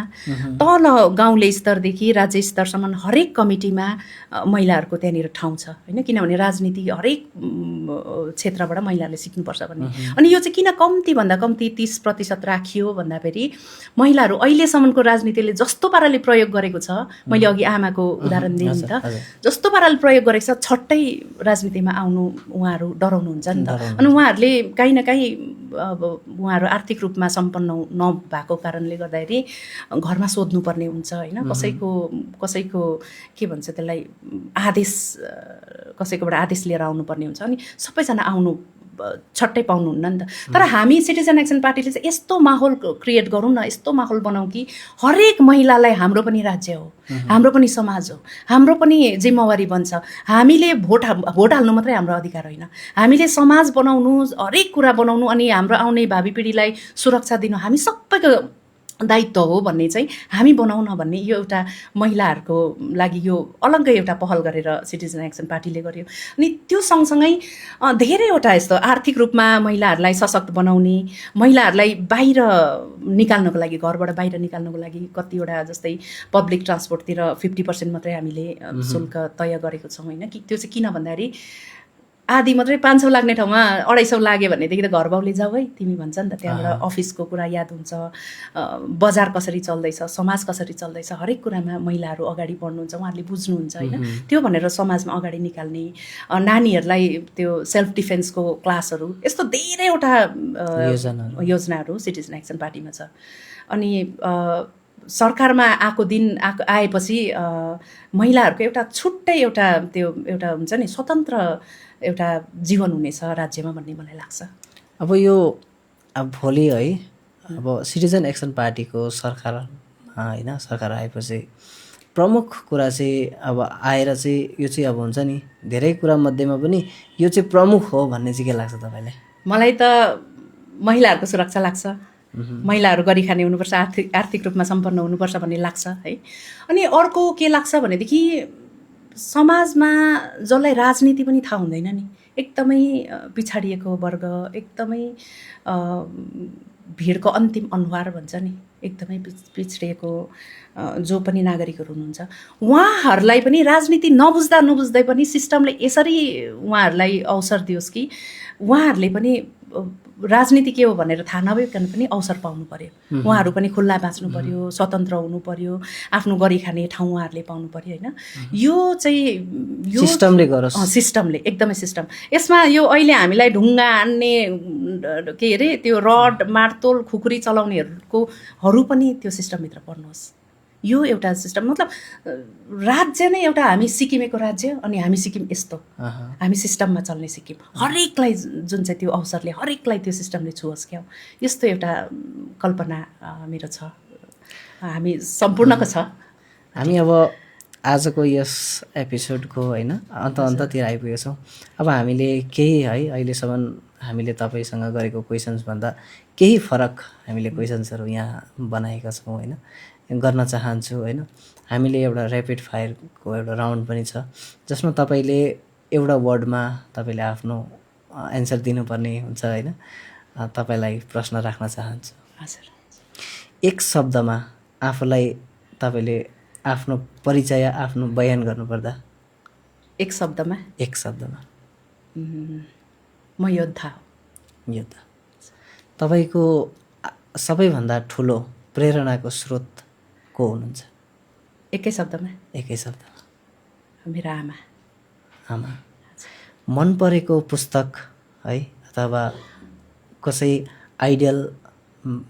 S1: तल गाउँले स्तरदेखि राज्य स्तरसम्म हरेक कमिटीमा महिलाहरूको त्यहाँनिर ठाउँ छ, होइन? किनभने राजनीति हरेक क्षेत्रबाट महिलाहरूले सिक्नुपर्छ भन्ने। अनि यो चाहिँ किन कम्तीभन्दा कम्ती 30% राखियो भन्दाखेरि महिलाहरू अहिलेसम्मको राजनीतिले जस्तो पाराले प्रयोग गरेको छ, मैले अघि आमाको उदाहरण दिएँ नि त, जस्तो पाराले प्रयोग गरेको छ, छट्टै राजनीतिमा आउनु उहाँहरू डराउनुहुन्छ नि त। अनि उहाँहरूले काहीँ न काहीँ अब उहाँहरू आर्थिक रूपमा सम्पन्न नभएको कारणले गर्दाखेरि घरमा सोध्नुपर्ने हुन्छ, होइन? कसैको के भन्छ त्यसलाई, आदेश, कसैकोबाट आदेश लिएर आउनुपर्ने हुन्छ। अनि सबैजना आउनु छट्टै पाउनुहुन्न नि त। तर हामी सिटिजन एक्सन पार्टीले चाहिँ यस्तो माहौल क्रिएट गरौँ न, यस्तो माहौल बनाऊ कि हरेक महिलालाई हाम्रो पनि राज्य हो, हाम्रो पनि समाज हो, हाम्रो पनि जिम्मेवारी बन्छ। हामीले भोट हाल्नु मात्रै हाम्रो अधिकार होइन, हामीले समाज बनाउनु, हरेक कुरा बनाउनु, अनि हाम्रो आउने भावी पिँढीलाई सुरक्षा दिनु हामी सबैको दायित्व हो भन्ने चाहिँ हामी बनाउन भन्ने यो एउटा महिलाहरूको लागि यो अलग्गै एउटा पहल गरेर सिटिजन एक्सन पार्टीले गर्यो। अनि त्यो सँगसँगै धेरैवटा यस्तो आर्थिक रूपमा महिलाहरूलाई सशक्त बनाउने, महिलाहरूलाई बाहिर निकाल्नको लागि, घरबाट बाहिर निकाल्नको लागि कतिवटा जस्तै पब्लिक ट्रान्सपोर्टतिर 50% मात्रै हामीले शुल्क तय गरेको छौँ होइन। कि त्यो चाहिँ किन भन्दाखेरि आधी मात्रै 500 लाग्ने ठाउँमा 250 लाग्यो भनेदेखि त घर बाउले जाऊ है तिमी भन्छ नि त। त्यहाँबाट अफिसको कुरा याद हुन्छ, बजार कसरी चल्दैछ, समाज कसरी चल्दैछ, हरेक कुरामा महिलाहरू अगाडि बढ्नुहुन्छ, उहाँहरूले बुझ्नुहुन्छ होइन। त्यो भनेर समाजमा अगाडि निकाल्ने, नानीहरूलाई त्यो सेल्फ डिफेन्सको क्लासहरू, यस्तो धेरैवटा योजनाहरू सिटिजन एक्सन पार्टीमा छ। अनि सरकारमा आएपछि महिलाहरूको एउटा छुट्टै एउटा त्यो एउटा हुन्छ नि स्वतन्त्र एउटा जीवन हुनेछ राज्यमा भन्ने मलाई लाग्छ।
S2: अब यो भोलि है अब सिटिजन एक्सन पार्टीको सरकार होइन, सरकार आएपछि प्रमुख कुरा चाहिँ अब आएर चाहिँ यो चाहिँ अब हुन्छ नि धेरै कुरा मध्येमा पनि यो चाहिँ प्रमुख हो भन्ने चाहिँ के लाग्छ तपाईँलाई?
S1: मलाई त महिलाहरूको सुरक्षा लाग्छ, महिलाहरू गरी खाने हुनुपर्छ, आर्थिक रूपमा सम्पन्न हुनुपर्छ भन्ने लाग्छ है। अनि अर्को के लाग्छ भनेदेखि समाजमा जसलाई राजनीति पनि थाहा हुँदैन नि, एकदमै पिछाडिएको वर्ग, एकदमै भिडको अन्तिम अनुहार भन्छ नि, एकदमै पिछडिएको जो पनि नागरिकहरू हुनुहुन्छ, उहाँहरूलाई पनि राजनीति नबुझ्दै पनि सिस्टमले यसरी उहाँहरूलाई अवसर दियोस् कि उहाँहरूले पनि राजनीति के हो भनेर थाहा नभइकन पनि अवसर पाउनु पर्यो। उहाँहरू पनि खुल्ला बाँच्नु पर्यो, स्वतन्त्र हुनु पर्यो, आफ्नो गरी खाने ठाउँ उहाँहरूले पाउनु पर्यो होइन। यो चाहिँ यो
S2: सिस्टमले गरोस्,
S1: सिस्टमले एकदमै सिस्टम। यसमा यो अहिले हामीलाई ढुङ्गा हान्ने के अरे त्यो रड मार्तोल खुकुरी चलाउनेहरूको पनि त्यो सिस्टमभित्र पर्नुहोस्। यो एउटा सिस्टम मतलब राज्य नै एउटा हामी सिक्किमेको राज्य अनि हामी सिक्किम यस्तो, हामी सिस्टममा चल्ने सिक्किम, हरेकलाई जुन चाहिँ त्यो अवसरले हरेकलाई त्यो सिस्टमले छुओस् क्या, यस्तो एउटा कल्पना मेरो छ, हामी सम्पूर्णको छ।
S2: हामी अब आजको यस एपिसोडको होइन अन्ततिर आइपुगेछौँ। अब हामीले केही है अहिलेसम्म हामीले तपाईँसँग गरेको क्वेसन्सभन्दा केही फरक हामीले क्वेसन्सहरू यहाँ बनाएका छौँ होइन, गर्न चाहन्छु होइन। हामीले एउटा ऱ्यापिड फायरको एउटा राउन्ड पनि छ जसमा तपाईँले एउटा वर्डमा तपाईँले आफ्नो एन्सर दिनुपर्ने हुन्छ होइन। तपाईँलाई प्रश्न राख्न चाहन्छु।
S1: हजुर,
S2: एक शब्दमा आफूलाई तपाईँले आफ्नो परिचय आफ्नो बयान गर्नुपर्दा?
S1: एक शब्दमा म योद्धा हो।
S2: योद्धा। तपाईँको सबैभन्दा ठुलो प्रेरणाको स्रोत को हुनुहुन्छ?
S1: एकै शब्दमा मेरो आमा।
S2: आमा। मन परेको पुस्तक है अथवा कसै आइडियल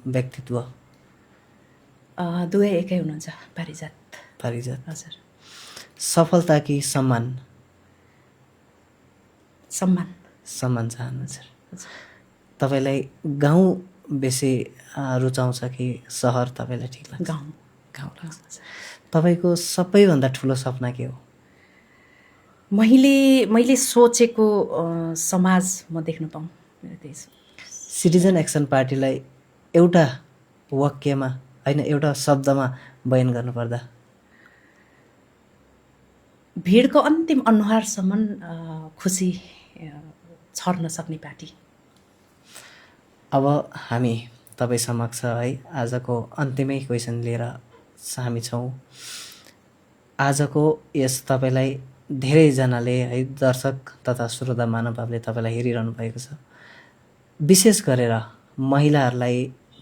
S2: व्यक्तित्व?
S1: दुवै एकै हुनुहुन्छ, पारिजात। हजुर।
S2: सफलता कि सम्मान? सम्मान चाहनुहुन्छ। तपाईँलाई गाउँ बेसी रुचाउँछ कि सहर तपाईँलाई ठिक लाग्छ?
S1: गाउँ
S2: लाग्छ। तपाईँको सबैभन्दा ठुलो सपना के हो?
S1: मैले सोचेको समाज म देख्न पाऊँ, मेरो देश।
S2: सिटिजन एक्सन पार्टीलाई एउटा वाक्यमा होइन एउटा शब्दमा बयान गर्नुपर्दा?
S1: भिडको अन्तिम अनुहारसम्म खुसी छर्न सक्ने पार्टी।
S2: अब हामी तपाईँ समक्ष है आजको अन्तिमै क्वेसन लिएर हामी छौँ। आजको यस तपाईँलाई धेरैजनाले है दर्शक तथा श्रोता महानुभावले तपाईँलाई हेरिरहनु भएको छ, विशेष गरेर महिलाहरूलाई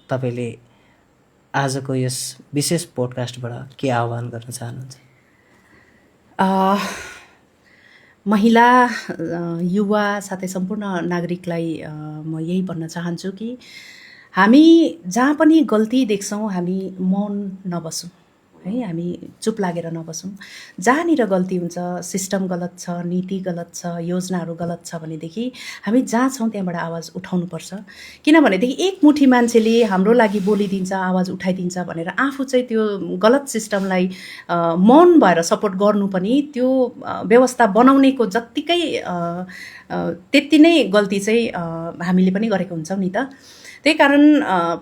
S2: तपाईँले आजको यस विशेष पोडकास्टबाट के आह्वान गर्न चाहनुहुन्छ?
S1: महिला, युवा साथै सम्पूर्ण नागरिकलाई म यही भन्न चाहन्छु कि हामी जहाँ पनि गल्ती देख्छौँ हामी मौन नबसौँ है, हामी चुप लागेर नबसौँ। जहाँनिर गल्ती हुन्छ, सिस्टम गलत छ, नीति गलत छ, योजनाहरू गलत छ भनेदेखि हामी जहाँ छौँ त्यहाँबाट आवाज उठाउनुपर्छ। किनभनेदेखि एक मुठी मान्छेले हाम्रो लागि बोलिदिन्छ, आवाज उठाइदिन्छ भनेर आफू चाहिँ त्यो गलत सिस्टमलाई मौन भएर सपोर्ट गर्नु पनि त्यो व्यवस्था बनाउनेको जत्तिकै त्यति नै गल्ती चाहिँ हामीले पनि गरेको हुन्छौँ नि त। त्यही कारण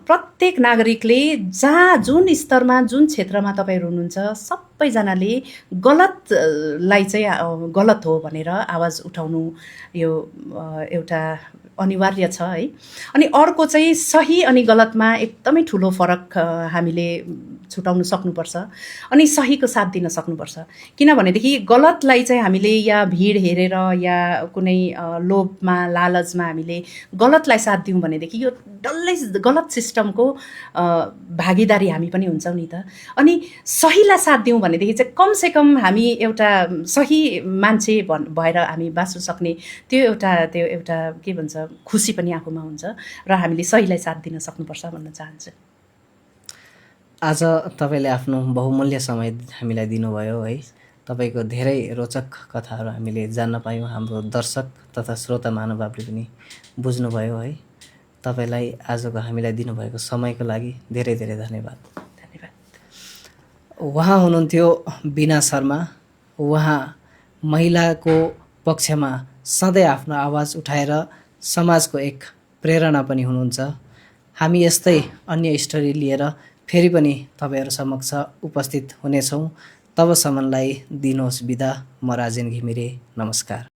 S1: प्रत्येक नागरिकले जहाँ जुन स्तरमा जुन क्षेत्रमा तपाईँहरू हुनुहुन्छ सबैजनाले गलतलाई चाहिँ गलत हो भनेर आवाज उठाउनु यो एउटा अनिवार्य छ है। अनि अर्को चाहिँ सही अनि गलतमा एकदमै ठुलो फरक हामीले छुटाउन सक्नुपर्छ अनि सहीको साथ दिन सक्नुपर्छ। किनभनेदेखि गलतलाई चाहिँ हामीले या भिड हेरेर या कुनै लोभमा लालचमा हामीले गलतलाई साथ दियौँ भनेदेखि यो डल्लै गलत सिस्टमको भागीदारी हामी पनि हुन्छौँ नि त। अनि सहीलाई साथ दियौँ भनेदेखि चाहिँ कमसेकम हामी एउटा सही मान्छे भएर हामी बाँच्न सक्ने त्यो एउटा के भन्छ खुसी पनि आफूमा हुन्छ र हामीले सहीलाई साथ दिन सक्नुपर्छ भन्न चाहन्छु।
S2: आज तपाईँले आफ्नो बहुमूल्य समय हामीलाई दिनुभयो है। तपाईँको धेरै रोचक कथाहरू हामीले जान्न पायौँ, हाम्रो दर्शक तथा श्रोता महानुभावले पनि बुझ्नुभयो है। तपाईँलाई आजको हामीलाई दिनुभएको समयको लागि धेरै धेरै धन्यवाद।
S1: धन्यवाद।
S2: उहाँ हुनुहुन्थ्यो बिना शर्मा। उहाँ महिलाको पक्षमा सधैँ आफ्नो आवाज उठाएर समाजको एक प्रेरणा पनि हुनुहुन्छ। हामी यस्तै अन्य स्टोरी लिएर फेरि पनि तपाईँहरू समक्ष उपस्थित हुनेछौँ। तबसम्मलाई दिनुहोस् बिदा। म राजेन घिमिरे, नमस्कार।